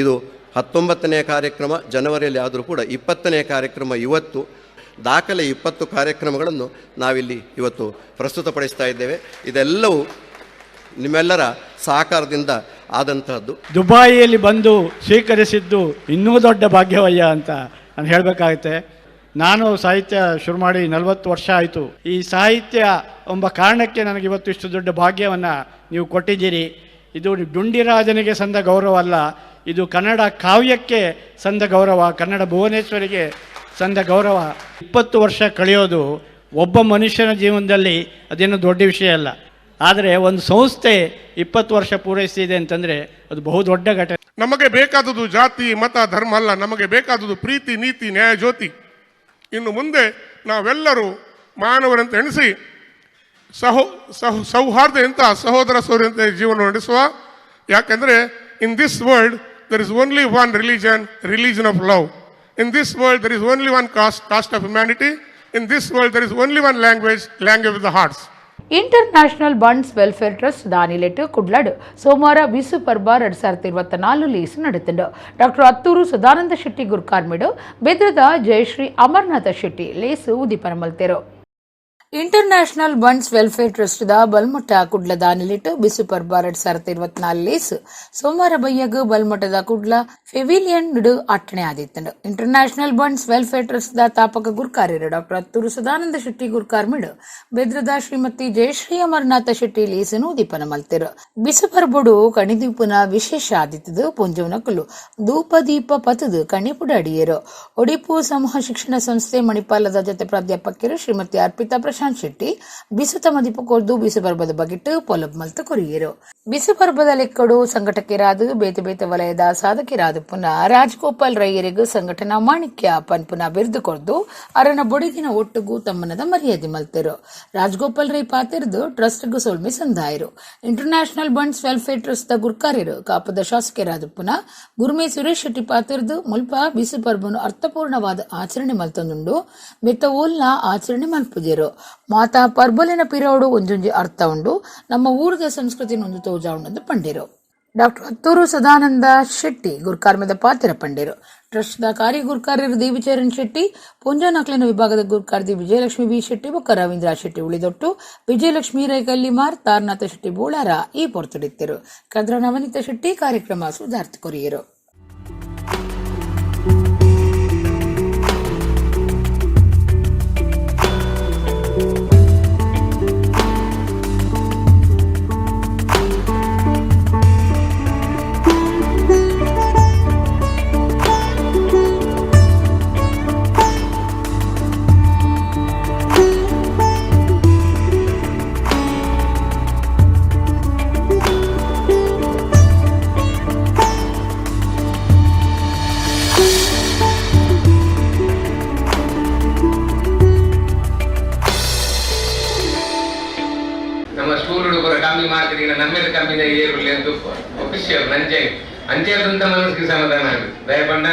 ಇದು 19ನೇ ಕಾರ್ಯಕ್ರಮ ಜನವರಿಯಲ್ಲಿ ಆದರೂ ಕೂಡ 20ನೇ ಕಾರ್ಯಕ್ರಮ ಇವತ್ತು. ದಾಖಲೆ 20 ಕಾರ್ಯಕ್ರಮಗಳನ್ನು ನಾವಿಲ್ಲಿ ಇವತ್ತು ಪ್ರಸ್ತುತಪಡಿಸ್ತಾ ಇದ್ದೇವೆ. ಇದೆಲ್ಲವೂ ನಿಮ್ಮೆಲ್ಲರ ಸಹಕಾರದಿಂದ ಆದಂತಹದ್ದು. ದುಬಾಯಿಯಲ್ಲಿ ಬಂದು ಸ್ವೀಕರಿಸಿದ್ದು ಇನ್ನೂ ದೊಡ್ಡ ಭಾಗ್ಯವಯ್ಯ ಅಂತ ನಾನು ಹೇಳಬೇಕಾಗತ್ತೆ. ನಾನು ಸಾಹಿತ್ಯ ಶುರು ಮಾಡಿ 40 ವರ್ಷ ಆಯಿತು. ಈ ಸಾಹಿತ್ಯ ಎಂಬ ಕಾರಣಕ್ಕೆ ನನಗೆ ಇವತ್ತು ಇಷ್ಟು ದೊಡ್ಡ ಭಾಗ್ಯವನ್ನು ನೀವು ಕೊಟ್ಟಿದ್ದೀರಿ. ಇದು ಡುಂಡಿರಾಜನಿಗೆ ಸಂದ ಗೌರವ ಅಲ್ಲ, ಇದು ಕನ್ನಡ ಕಾವ್ಯಕ್ಕೆ ಸಂದ ಗೌರವ, ಕನ್ನಡ ಭುವನೇಶ್ವರಿಗೆ ಸಂದ ಗೌರವ. 20 ವರ್ಷ ಕಳೆಯೋದು ಒಬ್ಬ ಮನುಷ್ಯನ ಜೀವನದಲ್ಲಿ ಅದೇನು ದೊಡ್ಡ ವಿಷಯ ಅಲ್ಲ. ಆದರೆ ಒಂದು ಸಂಸ್ಥೆ 20 ವರ್ಷ ಪೂರೈಸಿದೆ ಅಂತಂದರೆ ಅದು ಬಹುದೊಡ್ಡ ಘಟನೆ. ನಮಗೆ ಬೇಕಾದುದು ಜಾತಿ ಮತ ಧರ್ಮ ಅಲ್ಲ, ನಮಗೆ ಬೇಕಾದುದು ಪ್ರೀತಿ ನೀತಿ ನ್ಯಾಯ ಜ್ಯೋತಿ. ಇನ್ನು ಮುಂದೆ ನಾವೆಲ್ಲರೂ ಮಾನವರಂತೆ ಎಣಿಸಿ ಸೌಹಾರ್ದೆಯಂತ ಸಹೋದರ ಸಹೋದರಂತೆ ಜೀವನ ನಡೆಸುವ. ಯಾಕೆಂದರೆ in this world there is only one religion, religion of love. In this world there is only one caste, caste of humanity. In this world there is only one language, language of the hearts. International Bunts welfare trust ದಾನಿಲೆಟ್ ಕುಡ್ಲಡ್ ಸೋಮವಾರ ಬಿಸು ಪರ್ಬ 2024 ಲೇಸ್ ನಡೆತುಂಡು. Doctor Attur Sadananda Shetty ಗುರ್ಕಾರ್ಮಿಡು ಬೆದ್ರದ Jayashree Amarnath Shetty ಲೇಸ್ ಉದಿಪನ ಮಲ್ತೆರು. International Bunts welfare trust ದ ಬಲ್ಮಠ ಕುಡ್ಲ ದಾನಿಲಿಟ್ ಬಿಸು ಪರ್ಬ 2024 ಲೇಸ್ ಸೋಮವಾರ ಬಯ್ಯಗ್ ಬಲ್ಮಠದ ಕುಡ್ಲ ಫೆವಿಲಿಯನ್ ಅಟ್ಟಣೆ ಆದಿತ್ತಂಡು. ಇಂಟರ್ನ್ಯಾಷನಲ್ ಬಂಟ್ಸ್ ವೆಲ್ಫೇರ್ ಟ್ರಸ್ಟ್ ದ ತಾಪಕ ಗುರ್ಕಾರ್ಯರು ಡಾಕ್ಟರ್ ಅತ್ತೂರು ಸದಾನಂದ ಶೆಟ್ಟಿ ಗುರ್ಕಾರ್ಮಿಡ್ ಬೆದ್ರದ ಶ್ರೀಮತಿ ಜಯಶ್ರೀ ಅಮರನಾಥ ಶೆಟ್ಟಿ ಲೇಸನು ಉದಿಪನ ಮಲ್ತೆರು. ಬಿಸು ಪರ್ಬೊಡು ಕಣಿದೀಪುನ ವಿಶೇಷ ಆದಿತ್ತದು ಪೊಂಜೊನಕುಲು ಧೂಪ ದೀಪ ಪತದು ಕಣಿಪುಡ ಅಡಿಯರು. ಒಡಿಪು ಸಮೂಹ ಶಿಕ್ಷಣ ಸಂಸ್ಥೆ ಮಣಿಪಾಲದ ಜೊತೆ ಪ್ರಾಧ್ಯಾಪಕರು ಶ್ರೀಮತಿ ಅರ್ಪಿತಾ ಪ್ರಶಾಂತ್ ಶೆಟ್ಟಿ ಬಿಸುತ ಮದಿಪು ಕೊರ್ದು ಬಿಸು ಪರ್ಬದ ಬಗಿಟ್ಟು ಪೊಲಬ್ ಮಲ್ತ ಕೊರಿಯರು. ಬಿಸು ಪರ್ಬದ ಲೆಕ್ಕಡು ಸಂಘಟಕರಾದ ಬೇತೆ ಬೇತೆ ವಲಯದ ಸಾಧಕರಾದ ಪುನಃ ರಾಜಗೋಪಾಲ್ ರೈಯರಿಗೂ ಸಂಘಟನಾ ಮಾಣಿಕ್ಯ ಪನ್ಪುನ ಬಿರುದು ಕೊರ್ದು ಅರನ ಬೊಡಿದಿನ ಒಟ್ಟುಗು ತಮ್ಮನದ ಮರ್ಯಾದೆ ಮಲ್ತೆರು. ರಾಜಗೋಪಾಲ್ ರೈ ಪಾತಿರ್ದು ಟ್ರಸ್ಟ್ಗೂ ಸೊಲ್ಮೆ ಸಂದಾಯರು. ಇಂಟರ್ನ್ಯಾಷನಲ್ ಬಂಟ್ಸ್ ವೆಲ್ಫೇರ್ ಟ್ರಸ್ಟ್ ದ ಗುರ್ಕಾರ್ಯರು ಕಾಪದ ಶಾಸಕರಾದ ಪುನಃ ಗುರುಮೆ ಸುರೇಶ್ ಶೆಟ್ಟಿ ಪಾತಿರ್ದು ಮುಲ್ಪ ಬಿಸು ಪರ್ಬನು ಅರ್ಥಪೂರ್ಣವಾದ ಆಚರಣೆ ಮಲ್ತೊಂದುಂಡು ಮೆತ್ತ ಓಲ್ನ ಆಚರಣೆ ಮಲ್ಪುಜೆರು. ಮಾತಾ ಪರ್ಬಲಿನ ಪಿರೋಡು ಒಂಜೊಂಜಿ ಅರ್ಥ ಉಂಡು, ನಮ್ಮ ಊರದ ಸಂಸ್ಕೃತಿ ಒಂದು ತೋಜಾವುಂಡು ಪಂಡಿರು. ಡಾಕ್ಟರ್ ಅತ್ತೂರು ಸದಾನಂದ ಶೆಟ್ಟಿ ಗುರ್ಕಾರ್ಮದ ಪಾತ್ರ ಪಂಡಿರು. ಟ್ರಸ್ಟ್ ದ ಕಾರ್ಯ ಗುರ್ಕಾರ್ಯರು ದೇವಿಚರಣ್ ಶೆಟ್ಟಿ, ಪುಂಜನಕ್ಲಿನ ವಿಭಾಗದ ಗುರ್ಕಾರ್ದಿ ವಿಜಯಲಕ್ಷ್ಮಿ ಬಿ ಶೆಟ್ಟಿ ಬೊಕ್ಕ ರವೀಂದ್ರ ಶೆಟ್ಟಿ ಉಳಿದೊಟ್ಟು ವಿಜಯಲಕ್ಷ್ಮಿ ರೈಕಲ್ಲಿಮಾರ್, ತಾರನಾಥ ಶೆಟ್ಟಿ ಬೋಳಾರ ಈ ಪೊರ್ತುಡಿತ್ತರು. ಕದ್ರ ನವನಿತ ಶೆಟ್ಟಿ ಕಾರ್ಯಕ್ರಮ ಸುಧಾರ್ಥ ಕೊರಿಯರು. ನಮ್ಮ ಸ್ಕೂಲ್ ಹುಡುಗರು ಕಮ್ಮಿ ಮಾರ್ಕ್ ನಮ್ಮೇಲೆ ಕಮ್ಮಿದ ಏರುಲಿ ಅಂತ ಖುಷಿ ನಂಜೆ ಅಂಚೆದಂತ ಮನಸ್ಸಿಗೆ ಸಮಾಧಾನ ಆಗುತ್ತೆ. ದಯಪಂಡ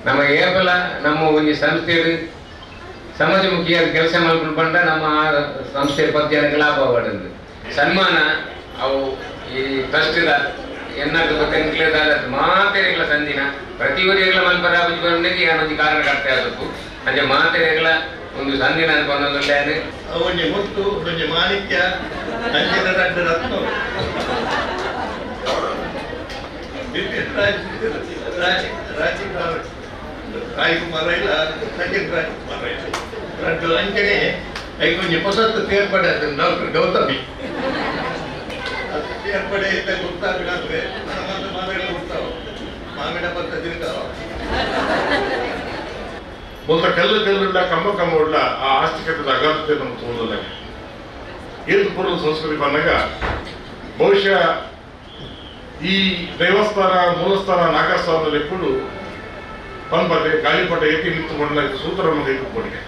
ನಮ್ಮ ಏಪಲ ನಮ್ಮ ಒಂದು ಸಂಸ್ಥೆ ಸಮಾಜಮುಖಿಯಾದ ಕೆಲಸ ಮಾಡ್ಕೊಂಡು ಬಂಡ ನಮ್ಮ ಆ ಸಂಸ್ಥೆ ಪದ್ಯನಕ್ಕೆ ಲಾಭ ಆವಡಂದು ಸನ್ಮಾನ ಅವು ಈ ಟ್ರಸ್ಟ್ದ ಎನ್ನಾಗ ಗೊತ್ತೆಂಕ್ಲೇದ ಮಾತೆರೆಗಳ ಸಂದಿನ ಪ್ರತಿಯೊರಿಗಳ ಮಲ್ಪರ ಬಂದಿಗೆ ಏನೊಂದು ಕಾರಣ ಕರ್ತೆ ಆಗಬೇಕು ಅಂಚೆ ಮಾತೆರೆಗಳ ಒಂದು ಸಂದಿನ ಅನ್ಕೊಂಡೊಂದು ಒಂಜಿ ಮುತ್ತು ಒಂಜಿ ಮಾಣಿಕ್ಯ ಅಂಚಿನ ರಡ್ಡು ರತ್ನ ರಾಜ್ಕುಮಾರ ಇಲ್ಲ ಸಚಿನ್ ರಾಜ್ಕುಮಾರ ಇಲ್ಲ ರಡ್ಡು ಅಂಚನೆ ಐಕೊಂಜಿ ಹೊಸತ್ತು ಸೇರ್ಪಡೆ ಆಯ್ತು ಡಾಕ್ಟರ್ ಗೌತಮಿ ಅದು ಸೇರ್ಪಡೆ ಇದ್ದ ಗೊತ್ತಾಗಲಾದ್ರೆ ನಮ್ಮ ಮಾಮಿಡ ಗೊತ್ತಾವ ಮಾಮಿಡ ಪತ್ತ ತಿರುಗಾವ ಮೊದಲ ಕಲ್ಲು ಕಲ್ಲುಳ್ಳ ಕಮ್ಮ ಕಮ್ಮ ಉಳ್ಳ ಆ ಆಸ್ತಿಕತೆದ ಅಗಾಧತೆ ನಮ್ಮ ತೋದಲ್ಲ. ಏಳು ಪೂರ್ವ ಸಂಸ್ಕೃತಿ ಬಂದಾಗ ಬಹುಶಃ ಈ ದೇವಸ್ಥಾನ ಮೂಲಸ್ಥಾನ ನಾಗಸ್ಥಾನದಲ್ಲಿ ಕೂಡ ಪಂಪತೆ ಗಾಳಿಪಟ ಏತಿ ನಿಂತುಕೊಂಡ ಸೂತ್ರವನ್ನು ಕೈಗೊಂಡಿದೆ.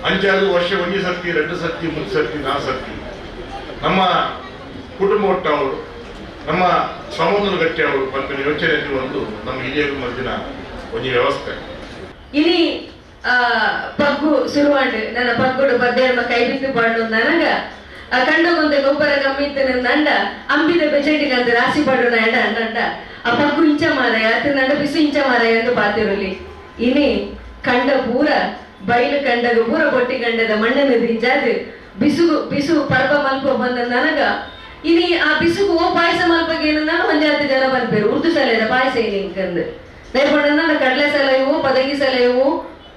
ಅಂಚಾದು ವರ್ಷ ಒಂಜಿ ಸರ್ತಿ 2 ಸರ್ತಿ 3 ಸರ್ತಿ 4 ಸರ್ತಿ ನಮ್ಮ ಕುಟುಂಬ ಒಟ್ಟವರು ನಮ್ಮ ಸಮುದ್ರ ಗಟ್ಟಿಯವರು ಪಂಪಿನ ಯೋಚನೆ ಒಂದು ನಮ್ಮ ಹಿರಿಯರು ಮಧ್ಯಿನ ಒಂದು ವ್ಯವಸ್ಥೆ. ಇನಿ ಪಗ್ಗು ಸುರುವಾಂಡ್ ನನ್ನ ಪಗ್ಗುಡು ಪದ್ದೇರ್ಮ ಕೈ ಬಿದ್ದು ಪಾಡು ನನಗ ಕಂಡಗೊಂದೆ ಗೊಬ್ಬರ ಕಮ್ಮಿತ್ತ ನಂಡ ಅಂಬಿದ ಬೆಜೆಂಡಿಗಂತ ರಾಶಿ ಪಾಡು ನಂಡ ನಂಡ ಆ ಪಗ್ಗು ಇಂಚ ಮಾರಾಯ ಅತ್ತ ನಂಡ ಬಿಸು ಇಂಚ ಮಾರಾಯ ಎಂದು ಪಾತಿರಲಿ. ಇನಿ ಕಂಡ ಪೂರ ಬಯಲು ಕಂಡಗ ಪೂರ ಬೊಟ್ಟಿ ಕಂಡದ ಮಣ್ಣನ್ನು ದಿಂಜಾದು ಬಿಸು ಬಿಸು ಪರ್ಬ ಮಲ್ಪ ಬಂದ ನನಗ ಇನಿ ಆ ಬಿಸುಗು ಓ ಪಾಯಸ ಮಲ್ಪಗೆ ನಾನು ಒಂಜಾತಿ ಜನ ಬರ್ಬೇರು ಉರ್ದು ಸಲದ ಪಾಯಸ ಇನಿ ಇಂಕಂದು ದಯಪಂಡ ಕಡಲೆ ಸಲಹೆವು ಪದಗಿ ಸಲಹೆವು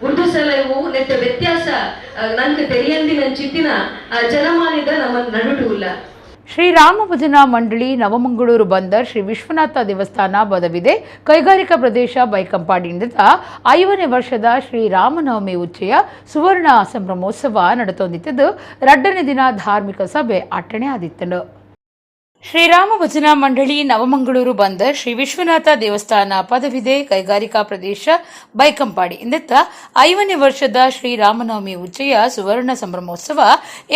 ಉರ್ದು ಸಲಹೆವು ನೆತ್ತ ವ್ಯತ್ಯಾಸ ನಂಗೆ ತೆರಿಯಂದಿ ನನ್ನ ಚಿತ್ತಿನ ಜನಮಾನಿದ ನಮ್ಮ ನಡುಟು ಇಲ್ಲ. ಶ್ರೀರಾಮ ಭಜನಾ ಮಂಡಳಿ ನವಮಂಗಳೂರು ಬಂದರ್ ಶ್ರೀ ವಿಶ್ವನಾಥ ದೇವಸ್ಥಾನ ಬದವಿದೆ ಕೈಗಾರಿಕಾ ಪ್ರದೇಶ ಬೈಕಂಪಾಡಿಯಿಂದ 50ನೇ ವರ್ಷದ ಶ್ರೀರಾಮನವಮಿ ಉಚ್ಚಯ ಸುವರ್ಣ ಸಂಭ್ರಮೋತ್ಸವ ನಡೆತೊಂದಿದ್ದು 2ನೇ ದಿನ ಧಾರ್ಮಿಕ ಸಭೆ ಅಟ್ಟಣೆ ಆದಿತ್ತನು. Shriram ಭಜನಾ ಮಂಡಳಿ ನವಮಂಗಳೂರು ಬಂದ ಶ್ರೀ ವಿಶ್ವನಾಥ ದೇವಸ್ಥಾನ ಪದವಿದೆ ಕೈಗಾರಿಕಾ ಪ್ರದೇಶ ಬೈಕಂಪಾಡಿ ಇಂದತ್ತ 5ನೇ ವರ್ಷದ ಶ್ರೀರಾಮನವಮಿ ಉಚ್ಚಯ ಸುವರ್ಣ ಸಂಭ್ರಮೋತ್ಸವ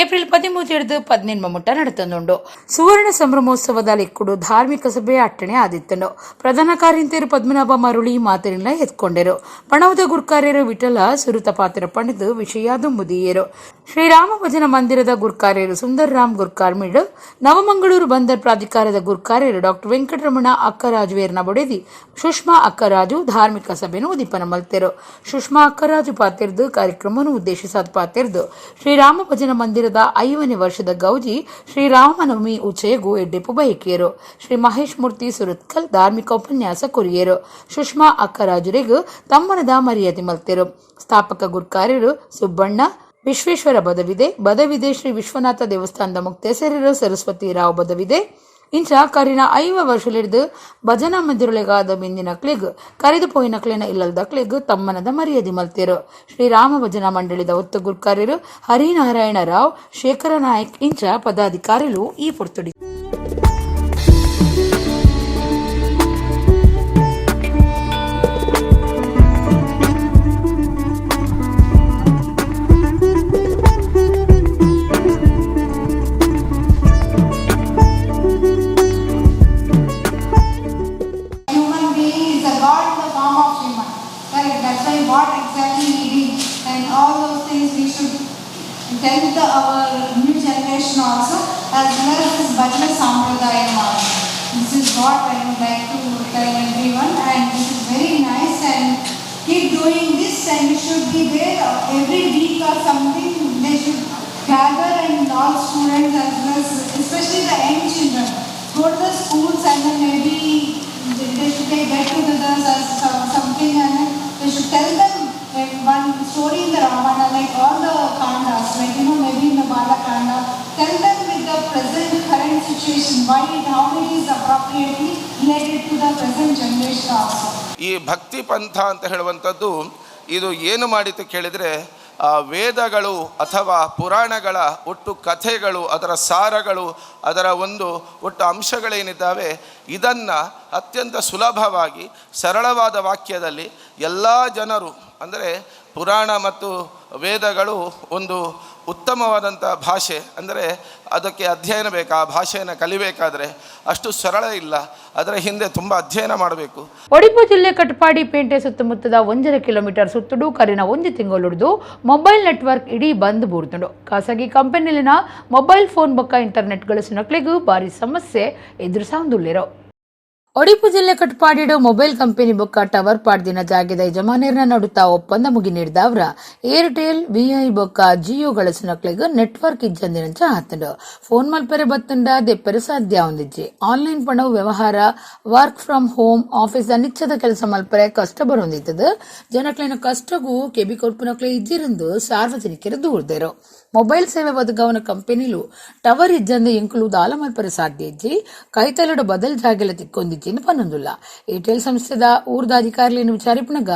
ಏಪ್ರಿಲ್ 13 18 ಮುಟ್ಟ ನಡೆತಂದುಂಡು. ಸುವರ್ಣ ಸಂಭ್ರಮೋತ್ಸವದ ಲೆಕ್ಕುಡು ಧಾರ್ಮಿಕ ಸಭೆ ಅಟ್ಟಣೆ ಆದಿತ್ತನು. ಪ್ರಧಾನ ಕಾರ್ಯಂತೆಯರು ಪದ್ಮನಾಭ ಮರುಳಿ ಮಾತಿನಿಂದ ಎತ್ಕೊಂಡರು. ಪಣವದ ಗುರ್ಕಾರ್ಯರು ವಿಠಲ ಸುರುತ ಪಾತ್ರ ಪಣಿದು ವಿಷಯ ದುಂಬುದಿಯರು. ಶ್ರೀರಾಮ ಭಜನಾ ಮಂದಿರದ ಗುರ್ಕಾರ್ಯರು ಸುಂದರರಾಮ್ ಗುರ್ಕಾರ್ಮಿಡ್, ನವಮಂಗಳೂರು ಬಂದರ್ ಪ್ರಾಧಿಕಾರದ ಗುರ್ಕಾರ್ಯರು ಡಾಕ್ಟರ್ ವೆಂಕಟರಮಣ ಅಕ್ಕರಾಜುವೇರ್ನ ಬೊಡೆದಿ ಸುಷ್ಮಾ ಅಕ್ಕರಾಜು ಧಾರ್ಮಿಕ ಸಭೆಯನ್ನು ಉದ್ದೀಪನ ಮಲ್ತೆರು. ಸುಷ್ಮಾ ಅಕ್ಕರಾಜು ಪಾತಿರ್ದು ಕಾರ್ಯಕ್ರಮವನ್ನು ಉದ್ದೇಶಿಸಾದ ಪಾತಿರ್ದು ಶ್ರೀರಾಮ ಭಜನಾ ಮಂದಿರದ 5ನೇ ವರ್ಷದ ಗೌಜಿ ಶ್ರೀರಾಮನವಮಿ ಉಚ್ಚಯಗೂ ಎಡ್ಡೆಪು ಬಯಕಿಯರು. ಶ್ರೀ ಮಹೇಶ್ ಮೂರ್ತಿ ಸುರತ್ಕಲ್ ಧಾರ್ಮಿಕ ಉಪನ್ಯಾಸ ಕೊರಿಯರು. ಸುಷ್ಮಾ ಅಕ್ಕರಾಜುರಿಗೂ ತಮ್ಮನದ ಮರ್ಯಾದೆ ಮಲ್ತೆರು. ಸ್ಥಾಪಕ ಗುರ್ಕಾರ್ಯರು ಸುಬ್ಬಣ್ಣ ವಿಶ್ವೇಶ್ವರ ಬದವಿದೆ, ಬದವಿದೆ ಶ್ರೀ ವಿಶ್ವನಾಥ ದೇವಸ್ಥಾನದ ಮುಕ್ತೇಸರರು ಸರಸ್ವತಿ ರಾವ್ ಬದವಿದೆ ಇಂಚ ಕರಿನ 5 ವರ್ಷಲಿಡ್ದು ಭಜನಾ ಮಂದಿರೊಳಗಾದ ಬಿಂದಿನಕ್ಲೆಗ್ ಕರೆದು ಪೋಯಿನಕ್ಲೆನ ಇಲ್ಲಲ್ದಕ್ಲೆಗ್ ತಮ್ಮನದ ಮರ್ಯಾದೆ ಮಲ್ತೆರು. ಶ್ರೀರಾಮ ಭಜನಾ ಮಂಡಳಿದ ಒತ್ತು ಗುರ್ಕಾರ್ಯರು ಹರಿನಾರಾಯಣ ರಾವ್, ಶೇಖರ ನಾಯಕ್ ಇಂಚ ಪದಾಧಿಕಾರಿಗಳು ಈ ಪೊರ್ತುಡಿ. Tell our new generation also, as well as this Bhajana Sampradayam also. This is what I would like to tell everyone, and this is very nice, and keep doing this, and you should be there every week or something. They should gather, and all students as well as especially the young children go to the schools, and then maybe they should get together as something, and then they should tell them like one story in the Ramayana, like all the kandas, like you know, maybe in the Bala Kanda, tell them with the present current situation, why it, how it is appropriately related to the present generation also. ಈ ಭಕ್ತಿ ಪಂಥ ಅಂತ ಹೇಳುವಂಥದ್ದು ಇದು ಏನು ಮಾಡಿತು ಕೇಳಿದರೆ, ಆ ವೇದಗಳು ಅಥವಾ ಪುರಾಣಗಳ ಒಟ್ಟು ಕಥೆಗಳು, ಅದರ ಸಾರಗಳು, ಅದರ ಒಂದು ಒಟ್ಟು ಅಂಶಗಳೇನಿದ್ದಾವೆ ಇದನ್ನು ಅತ್ಯಂತ ಸುಲಭವಾಗಿ ಸರಳವಾದ ವಾಕ್ಯದಲ್ಲಿ ಎಲ್ಲ ಜನರು, ಅಂದರೆ ಪುರಾಣ ಮತ್ತು ವೇದಗಳು ಒಂದು ಉತ್ತಮವಾದಂಥ ಭಾಷೆ, ಅಂದರೆ ಅದಕ್ಕೆ ಅಧ್ಯಯನ ಬೇಕು, ಆ ಭಾಷೆಯನ್ನು ಕಲಿಬೇಕಾದರೆ ಅಷ್ಟು ಸರಳ ಇಲ್ಲ, ಅದರ ಹಿಂದೆ ತುಂಬ ಅಧ್ಯಯನ ಮಾಡಬೇಕು. ಒಡಿಪು ಜಿಲ್ಲೆ ಕಟಪಾಡಿ ಪೇಂಟೆ ಸುತ್ತಮುತ್ತದ 1.5 ಕಿಲೋಮೀಟರ್ ಸುತ್ತುಡು ಕರಿನ 1 ತಿಂಗಳುಡಿದು ಮೊಬೈಲ್ ನೆಟ್ವರ್ಕ್ ಇಡೀ ಬಂದ್ ಬೂರ್ತುಂಡು. ಖಾಸಗಿ ಕಂಪನಿಲಿನ ಮೊಬೈಲ್ ಫೋನ್ ಬೊಕ್ಕ ಇಂಟರ್ನೆಟ್ ಗಳಿಸಿನಕ್ಲೆಗೂ ಭಾರಿ ಸಮಸ್ಯೆ ಎದುರಿಸೊಂದುಳ್ಳಿರೋ. ಒಡಿಪು ಜಿಲ್ಲೆ ಕಟ್ಪಾಡಿಡು ಮೊಬೈಲ್ ಕಂಪನಿ ಬೊಕ್ಕ ಟವರ್ ಪಾಡ್ದಿನ ಜಾಗೆದ ಯಜಮಾನರ್ನ ನಡುತ್ತ ಒಪ್ಪಂದ ಮುಗಿ ನೀಡಿದವರ ಏರ್ಟೆಲ್, ವಿಐ ಬೊಕ್ಕ ಜಿಯೋ ಗಳಸುನಕ್ಲೆಗ್ ನೆಟ್ವರ್ಕ್ ಇಜ್ಜಂದಿನಂಚ ಆತಂಡು. ಫೋನ್ ಮಲ್ಪೆರೆ ಬತ್ತಂಡ ದೆಪ್ಪರೆ ಸಾಧ್ಯ ಒಂದಿಜ್ಜಿ. ಆನ್ಲೈನ್ ಪಣವು ವ್ಯವಹಾರ, work from home, office ಅನಿಚ್ಛದ ಕೆಲಸ ಮಲ್ಪರೆ ಕಷ್ಟ ಬರೊಂದಿತ್ತದ. ಜನಕ್ಲೆನ ಕಷ್ಟಗೂ ಕೆಬಿ ಕೊರ್ಪುನಕ್ಲೆ ಇಜ್ಜಿರಂದು ಸಾರ್ವಜನಿಕರು ದೂರ್ದೆರು. ಮೊಬೈಲ್ ಸೇವೆ ಒದಗವನ ಕಂಪನಿಲು ಟವರ್ ಇಜ್ಜಂದೆ ಎಂಕುಲು ದಾಲ ಮಲ್ಪರೆ ಸಾಧ್ಯ ಇಜ್ಜಿ, ಕೈತಲಡು ಬದಲ್ ಜಾಗೆಲ ತಿಕ್ಕೊಂದಿಜ್ಜಿಂದು ಪನ್ನೊಂದುಲ್ಲ. ಏರ್ಟೆಲ್ ಸಂಸ್ಥೆದ ಊರ್ದ ಅಧಿಕಾರಿలను ವಿಚಾರಿಪುನಗ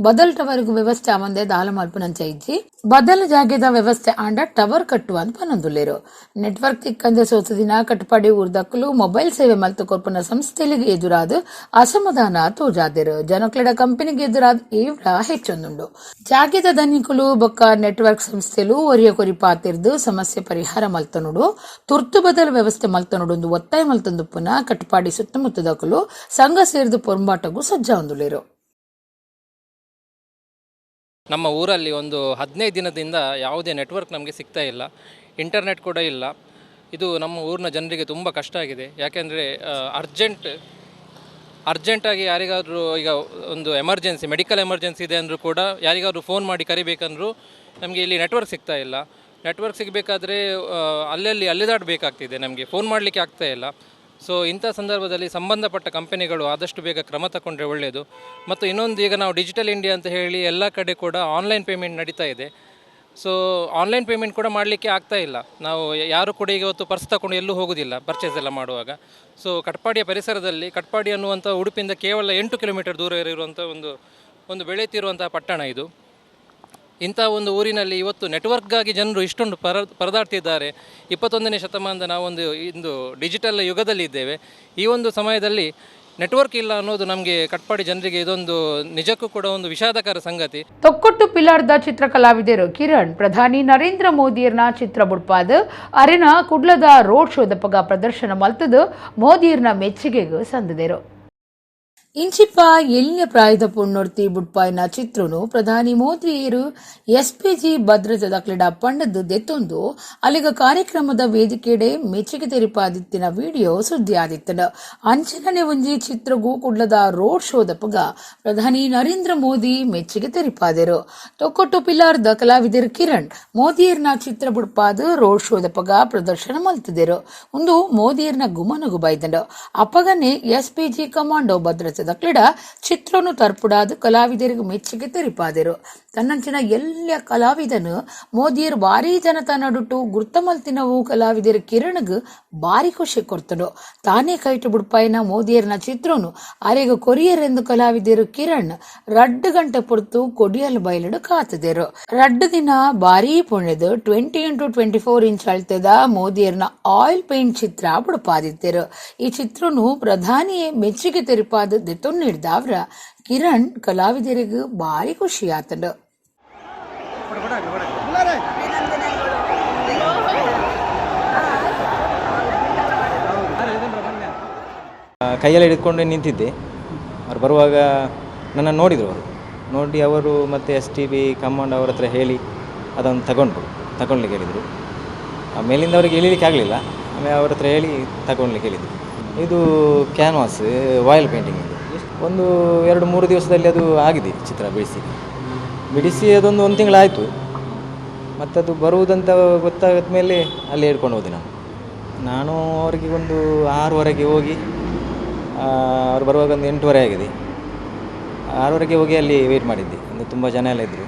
ಬದಲ್ ಟವರ್ಗು ವ್ಯವಸ್ಥೆ ಆವಂದೆ ದಾಲ ಮಲ್ಪುನಂಚ ಇಜ್ಜಿ, ಬದಲ್ ಜಾಗೆದ ವ್ಯವಸ್ಥೆ ಆಂಡ ಟವರ್ ಕಟ್ಟುವ ಅಂತ ಪನ್ನೊಂದುಲ್ಲೇರು. ನೆಟ್ವರ್ಕ್ ತಿಕ್ಕಂದೆ ಸೋತ ದಿನ ಕಟ್ಪಾಡಿ ಊರ್ದಕ್ಕಲು ಮೊಬೈಲ್ ಸೇವೆ ಮಲ್ತು ಕೊರ್ಪುನ ಸಂಸ್ಥೆಲಿಗೆ ಎದುರಾದ ಅಸಮಾಧಾನ ತೋಜಾದಿರು. ಜನಕ್ಲೆಡ ಕಂಪನಿಗೆ ಎದುರಾದ ಏವ್ರ ಹೆಚ್ಚೊಂದುಂಡು. ಜಾಗೆದ ಧನಿಕುಲು ಬೊಕ್ಕ ನೆಟ್ವರ್ಕ್ ಸಂಸ್ಥೆಲು ಒರಿಯ ಕೊರಿ ಪಾತಿರ್ದು ಸಮಸ್ಯೆ ಪರಿಹಾರ ಮಲ್ತನುಡು, ತುರ್ತು ಬದಲು ವ್ಯವಸ್ಥೆ ಮಲ್ತನುಡು ಒಂದು ಒತ್ತಾಯ ಮಲ್ತಂದು ಪುನಃ ಕಟ್ಪಾಡಿ ಸುತ್ತಮುತ್ತದಕಲು ಸಂಘ ಸೇರಿದು ಪೊರಂಬಾಟಗೂ ಸಜ್ಜಾವೊಂದುಲ್ಲೇರು. ನಮ್ಮ ಊರಲ್ಲಿ ಒಂದು 15 ದಿನದಿಂದ ಯಾವುದೇ ನೆಟ್ವರ್ಕ್ ನಮಗೆ ಸಿಗ್ತಾ ಇಲ್ಲ, ಇಂಟರ್ನೆಟ್ ಕೂಡ ಇಲ್ಲ. ಇದು ನಮ್ಮ ಊರಿನ ಜನರಿಗೆ ತುಂಬ ಕಷ್ಟ ಆಗಿದೆ. ಯಾಕೆಂದರೆ ಅರ್ಜೆಂಟಾಗಿ ಯಾರಿಗಾದರೂ ಈಗ ಒಂದು emergency, medical emergency ಇದೆ ಅಂದರೂ ಕೂಡ ಯಾರಿಗಾದರೂ ಫೋನ್ ಮಾಡಿ ಕರಿಬೇಕಂದ್ರೂ ನಮಗೆ ಇಲ್ಲಿ ನೆಟ್ವರ್ಕ್ ಸಿಗ್ತಾ ಇಲ್ಲ. ನೆಟ್ವರ್ಕ್ ಸಿಗಬೇಕಾದ್ರೆ ಅಲ್ಲಲ್ಲಿ ಅಲೆದಾಡಬೇಕಾಗ್ತಿದೆ, ನಮಗೆ ಫೋನ್ ಮಾಡಲಿಕ್ಕೆ ಆಗ್ತಾ ಇಲ್ಲ. ಸೊ ಇಂಥ ಸಂದರ್ಭದಲ್ಲಿ ಸಂಬಂಧಪಟ್ಟ ಕಂಪನಿಗಳು ಆದಷ್ಟು ಬೇಗ ಕ್ರಮ ತಗೊಂಡ್ರೆ ಒಳ್ಳೆಯದು. ಮತ್ತು ಇನ್ನೊಂದು, ಈಗ ನಾವು ಡಿಜಿಟಲ್ ಇಂಡಿಯಾ ಅಂತ ಹೇಳಿ ಎಲ್ಲ ಕಡೆ ಕೂಡ ಆನ್ಲೈನ್ ಪೇಮೆಂಟ್ ನಡೀತಾ ಇದೆ. So online payment ಕೂಡ ಮಾಡಲಿಕ್ಕೆ ಆಗ್ತಾ ಇಲ್ಲ. ನಾವು ಯಾರು ಕೂಡ ಈಗ ಇವತ್ತು ಪರ್ಸ್ ತಗೊಂಡು ಎಲ್ಲೂ ಹೋಗೋದಿಲ್ಲ ಪರ್ಚೇಸ್ ಎಲ್ಲ ಮಾಡುವಾಗ. ಸೊ ಕಟ್ಪಾಡಿಯ ಪರಿಸರದಲ್ಲಿ, ಕಟ್ಪಾಡಿ ಅನ್ನುವಂಥ ಉಡುಪಿಯಿಂದ ಕೇವಲ 8 ಕಿಲೋಮೀಟರ್ ದೂರ ಇರುವಂಥ ಒಂದು ಒಂದು ಬೆಳೆಯುತ್ತಿರುವಂಥ ಪಟ್ಟಣ ಇದು. ಇಂಥ ಒಂದು ಊರಿನಲ್ಲಿ ಇವತ್ತು ನೆಟ್ವರ್ಕ್ಗಾಗಿ ಜನರು ಇಷ್ಟೊಂದು ಪರದಾಡ್ತಿದ್ದಾರೆ. 21ನೇ ಶತಮಾನದ ನಾವೊಂದು ಇಂದು ಡಿಜಿಟಲ್ ಯುಗದಲ್ಲಿ ಇದ್ದೇವೆ. ಈ ಒಂದು ಸಮಯದಲ್ಲಿ ನೆಟ್ವರ್ಕ್ ಇಲ್ಲ ಅನ್ನೋದು ನಮಗೆ ಕಟ್ಪಾಡಿ ಜನರಿಗೆ ಇದೊಂದು ನಿಜಕ್ಕೂ ಕೂಡ ಒಂದು ವಿಷಾದಕರ ಸಂಗತಿ. ತೊಕ್ಕೊಟ್ಟು ಪಿಲಾರ್ದ ಚಿತ್ರಕಲಾವಿದರು ಕಿರಣ್ ಪ್ರಧಾನಿ ನರೇಂದ್ರ ಮೋದಿಯರ್ನ ಚಿತ್ರ ಬುಡ್ಪಾದ ಅರೆನ ಕುಡ್ಲದ ರೋಡ್ ಶೋದಪಗ ಪ್ರದರ್ಶನ ಮಲ್ತದು ಮೋದಿಯರ್ನ ಮೆಚ್ಚುಗೆಗೂ ಸಂದಿದರು. ಇಂಚಿಪ್ಪ ಎಲ್ಲಿಯ ಪ್ರಾಯದ ಪೊಣ್ಣೊರ್ತಿ ಬುಡ್ಪಾಯಿನ ಚಿತ್ರನು ಪ್ರಧಾನಿ ಮೋದಿಯರು ಎಸ್ಪಿಜಿ ಭದ್ರತೆ ದಾಖಲೆಡ ಪಂಡದ್ದು ದೆತ್ತೊಂದು ಅಲ್ಲಿಗ ಕಾರ್ಯಕ್ರಮದ ವೇದಿಕೆಡೆ ಮೆಚ್ಚುಗೆ ತೆರಿಪಾದಿತ್ತಿನ ವಿಡಿಯೋ ಸುದ್ದಿ ಆದಿತ್ತನ. ಅಂಚನನೆ ಒಂಜಿ ಚಿತ್ರಗೂ ಕುಡ್ಲದ ರೋಡ್ ಶೋದಪಗ ಪ್ರಧಾನಿ ನರೇಂದ್ರ ಮೋದಿ ಮೆಚ್ಚುಗೆ ತೆರಿಪಾದರು. ತೊಕ್ಕೊಟ್ಟು ಪಿಲಾರ್ದ ಕಲಾವಿದರು ಕಿರಣ್ ಮೋದಿಯರ್ನ ಚಿತ್ರ ಬುಡ್ಪಾದ ರೋಡ್ ಶೋದಪಗ ಪ್ರದರ್ಶನ ಮಲ್ತಿದರು. ಒಂದು ಮೋದಿಯರ್ನ ಗುಮನಗು ಬೈದಂಡು. ಅಪ್ಪಗನೆ ಎಸ್ಪಿಜಿ ಕಮಾಂಡೋ ಭದ್ರತೆ ದಕ್ಲಿಡ ಚಿತ್ರನು ತರ್ಪುಡಾದ ಕಲಾವಿದರಿಗೆ ಮೆಚ್ಚುಗೆ ತೆರಿಪಾದರು. ತನ್ನಂಚಿನ ಎಲ್ಲ ಕಲಾವಿದನು ಮೋದಿಯರು ಭಾರಿ ಜನತ ನಡುಟು ಗುರ್ತಮಲ್ತಿನವು ಕಲಾವಿದರ ಕಿರಣಗ್ ಭಾರಿ ಖುಷಿ ಕೊಡ್ತನು. ತಾನೇ ಕೈಟು ಬುಡ್ಪಾಯಿನ ಮೋದಿಯರ್ನ ಚಿತ್ರನು ಆರೆಗ ಕೊರಿಯರ್ ಎಂದು ಕಲಾವಿದರು ಕಿರಣ್ 2 ಗಂಟೆ ಪೊರ್ತು ಕೊಡಿಯಲ್ ಬಯಲುಡು ಕಾತದಿರು. 2 ದಿನ ಭಾರಿ ಪುಣೆದು 20x24 inch ಅಳ್ತದ ಮೋದಿಯರ್ನ oil paint ಚಿತ್ರ ಬುಡ್ಪಾದಿತ್ತರು. ಈ ಚಿತ್ರನು ಪ್ರಧಾನಿಯೇ ಮೆಚ್ಚುಗೆ ತೆರಿಪಾದ ದೆತ್ತೊನ್ನಿಡ್ದಾವ್ರ ಕಿರಣ್ ಕಲಾವಿದರಿಗೆ ಭಾರಿ ಖುಷಿ ಆತಂಡು. ಕೈಯಲ್ಲಿ ಹಿಡಿದುಕೊಂಡು ನಿಂತಿದ್ದೆ. ಅವ್ರು ಬರುವಾಗ ನನ್ನ ನೋಡಿದರು. ಅವರು ನೋಡಿ ಅವರು ಮತ್ತು STB command ಅವರ ಹತ್ರ ಹೇಳಿ ಅದನ್ನು ತಗೊಳ್ಲಿಕ್ಕೆ ಹೇಳಿದರು. ಮೇಲಿಂದ ಅವರಿಗೆ ಇಳಿಲಿಕ್ಕೆ ಆಗಲಿಲ್ಲ, ಆಮೇಲೆ ಅವ್ರ ಹತ್ರ ಹೇಳಿ ತಗೊಳ್ಲಿಕ್ಕೆ ಹೇಳಿದರು. ಇದು canvas oil painting. ಇದು ಒಂದು 2-3 ದಿವಸದಲ್ಲಿ ಅದು ಆಗಿದೆ. ಚಿತ್ರ ಬಿಡಿಸಿ ಅದೊಂದು 1 ತಿಂಗಳಾಯಿತು. ಮತ್ತದು ಬರುವುದಂತ ಗೊತ್ತಾದ ಮೇಲೆ ಅಲ್ಲಿ ಹಿಡ್ಕೊಂಡು ಹೋದೆ ನಾನು. ನಾನು ಅವರಿಗೆ ಒಂದು 6:30ಗೆ ಹೋಗಿ, ಅವ್ರು ಬರುವಾಗ ಒಂದು 8:30 ಆಗಿದೆ. 6:30ಗೆ ಹೋಗಿ ಅಲ್ಲಿ ವೆಯ್ಟ್ ಮಾಡಿದ್ದೆ. ಅಂದರೆ ತುಂಬ ಜನ ಎಲ್ಲ ಇದ್ದರು.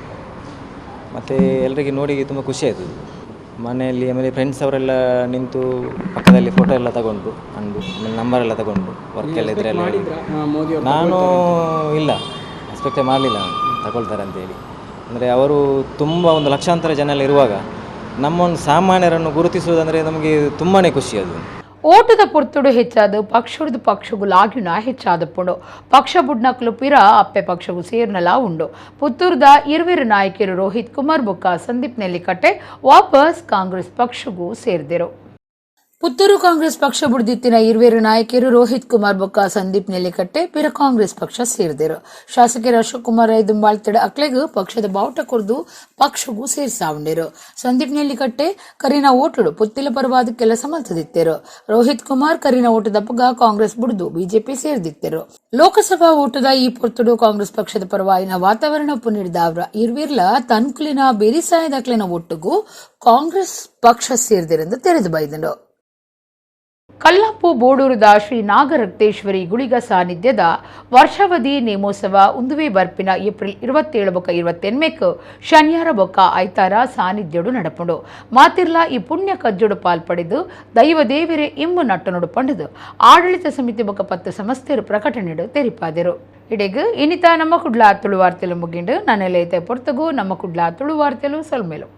ಮತ್ತು ಎಲ್ಲರಿಗೆ ನೋಡಿ ತುಂಬ ಖುಷಿ ಆಯಿತು. ಮನೆಯಲ್ಲಿ ಆಮೇಲೆ ಫ್ರೆಂಡ್ಸ್ ಅವರೆಲ್ಲ ನಿಂತು ಪಕ್ಕದಲ್ಲಿ ಫೋಟೋ ಎಲ್ಲ ತಗೊಂಡ್ರು ಅಂದು, ಆಮೇಲೆ ನಂಬರೆಲ್ಲ ತಗೊಂಡ್ರು. ವರ್ಕ್ ಎಲ್ಲ ಇದ್ರೆ ಎಲ್ಲ ನಾನು ಇಲ್ಲ ಎಕ್ಸ್ಪೆಕ್ಟೇ ಮಾಡಲಿಲ್ಲ ನಾನು ತಗೊಳ್ತಾರೆ ಅಂತೇಳಿ. ಅಂದರೆ ಅವರು ತುಂಬ ಒಂದು ಲಕ್ಷಾಂತರ ಜನ ಎಲ್ಲ ಇರುವಾಗ ನಮ್ಮೊಂದು ಸಾಮಾನ್ಯರನ್ನು ಗುರುತಿಸುವುದಂದರೆ ನಮಗೆ ತುಂಬಾ ಖುಷಿ ಅದು. ಓಟದ ಪೊರ್ತುಡು ಹೆಚ್ಚಾದ ಪಕ್ಷದ ಪಕ್ಷಗೂ ಲಾಗಿನ ಹೆಚ್ಚಾದ ಪುಂಡು ಪಕ್ಷ ಬುಡ್ನಕ್ಲು ಪಿರ ಅಪ್ಪೆ ಪಕ್ಷಗೂ ಸೇರ್ನಲ ಉಂಡು. ಪುತ್ತೂರ್ದ ಇರುವಿರು ನಾಯಕರು ರೋಹಿತ್ ಕುಮಾರ್ ಬೊಕ್ಕ ಸಂದೀಪ್ ನೆಲ್ಲಿಕಟ್ಟೆ ವಾಪಸ್ ಕಾಂಗ್ರೆಸ್ ಪಕ್ಷಗೂ ಸೇರಿದರು. ಪುತ್ತೂರು ಕಾಂಗ್ರೆಸ್ ಪಕ್ಷ ಬುಡ್ದಿತ್ತಿನ ಇರುವೇರು ನಾಯಕರು ರೋಹಿತ್ ಕುಮಾರ್ ಬೊಕ್ಕ ಸಂದೀಪ್ ನೆಲ್ಲಿಕಟ್ಟೆ ಪಿರ ಕಾಂಗ್ರೆಸ್ ಪಕ್ಷ ಸೇರಿದರು. ಶಾಸಕರ ಅಶೋಕ್ ಕುಮಾರ್ ರೈ ದುಂಬಾಳ್ತಡ ಅಕ್ಲೆಗ್ ಪಕ್ಷದ ಬಾವುಟ ಕೊರ್ದು ಪಕ್ಷಗೂ ಸೇರ್ಸಾವುಂಡಿರು. ಸಂದೀಪ್ ನೆಲ್ಲಿಕಟ್ಟೆ ಕರಿನ ಓಟುಡು ಪುತ್ತಿಲ ಪರವಾದ ಕೆಲಸ ಮಲ್ತದಿತ್ತರು. ರೋಹಿತ್ ಕುಮಾರ್ ಕರಿನ ಓಟದಪ್ಪಗ ಕಾಂಗ್ರೆಸ್ ಬುಡ್ದು ಬಿಜೆಪಿ ಸೇರಿದಿತ್ತರು. ಲೋಕಸಭಾ ಓಟದ ಈ ಪೊರ್ತುಡು ಕಾಂಗ್ರೆಸ್ ಪಕ್ಷದ ಪರವಾಯಿನ ವಾತಾವರಣ ಪುನಿಡ್ದಾವ್ರ ಇರ್ವಿರ್ಲ ತನ್ಕುಲಿನ ಬೆರಿಸಾಯದಕ್ಲಿನ ಒಟ್ಟುಗೂ ಕಾಂಗ್ರೆಸ್ ಪಕ್ಷ ಸೇರಿದಿರೆಂದು ತೆರೆದು ಬೈದರು. ಕಲ್ಲಾಪು ಬೋಡೂರದ ಶ್ರೀ ನಾಗರಕ್ತೇಶ್ವರಿ ಗುಳಿಗ ಸಾನ್ನಿಧ್ಯದ ವರ್ಷಾವಧಿ ನೇಮೋತ್ಸವ ಉಂದುವೆ ಬರ್ಪಿನ ಏಪ್ರಿಲ್ 27 ಬೊಕ್ಕ 28 ಶನಿಯಾರ ಬೊಕ್ಕ ಐತಾರ ಸಾನ್ನಿಧ್ಯಡು ನಡಪುಂಡು. ಮಾತಿರ್ಲ ಈ ಪುಣ್ಯ ಕಜ್ಜೊಡು ಪಾಲ್ಪಡೆದು ದೈವ ದೇವರೇ ಇಮ್ಮು ನಟ್ಟನೊಡು ಪಂಡದು ಆಡಳಿತ ಸಮಿತಿ ಬೊಕ್ಕ 10 ಸಂಸ್ಥೆಯರು ಪ್ರಕಟಣೆಡು ತೆರಿಪಾದರು. ಇಡೆಗ್ ಇನಿತ ನಮ್ಮ ಕುಡ್ಲ ತುಳುವಾರ್ತೆಲು ಮುಗಿಂಡು. ನನ್ನೆಲೆ ಪೊರ್ತಗು ನಮ್ಮ ಕುಡ್ಲ ತುಳುವಾರ್ತೆಲು ಸೊಲ್ಮೇಲು.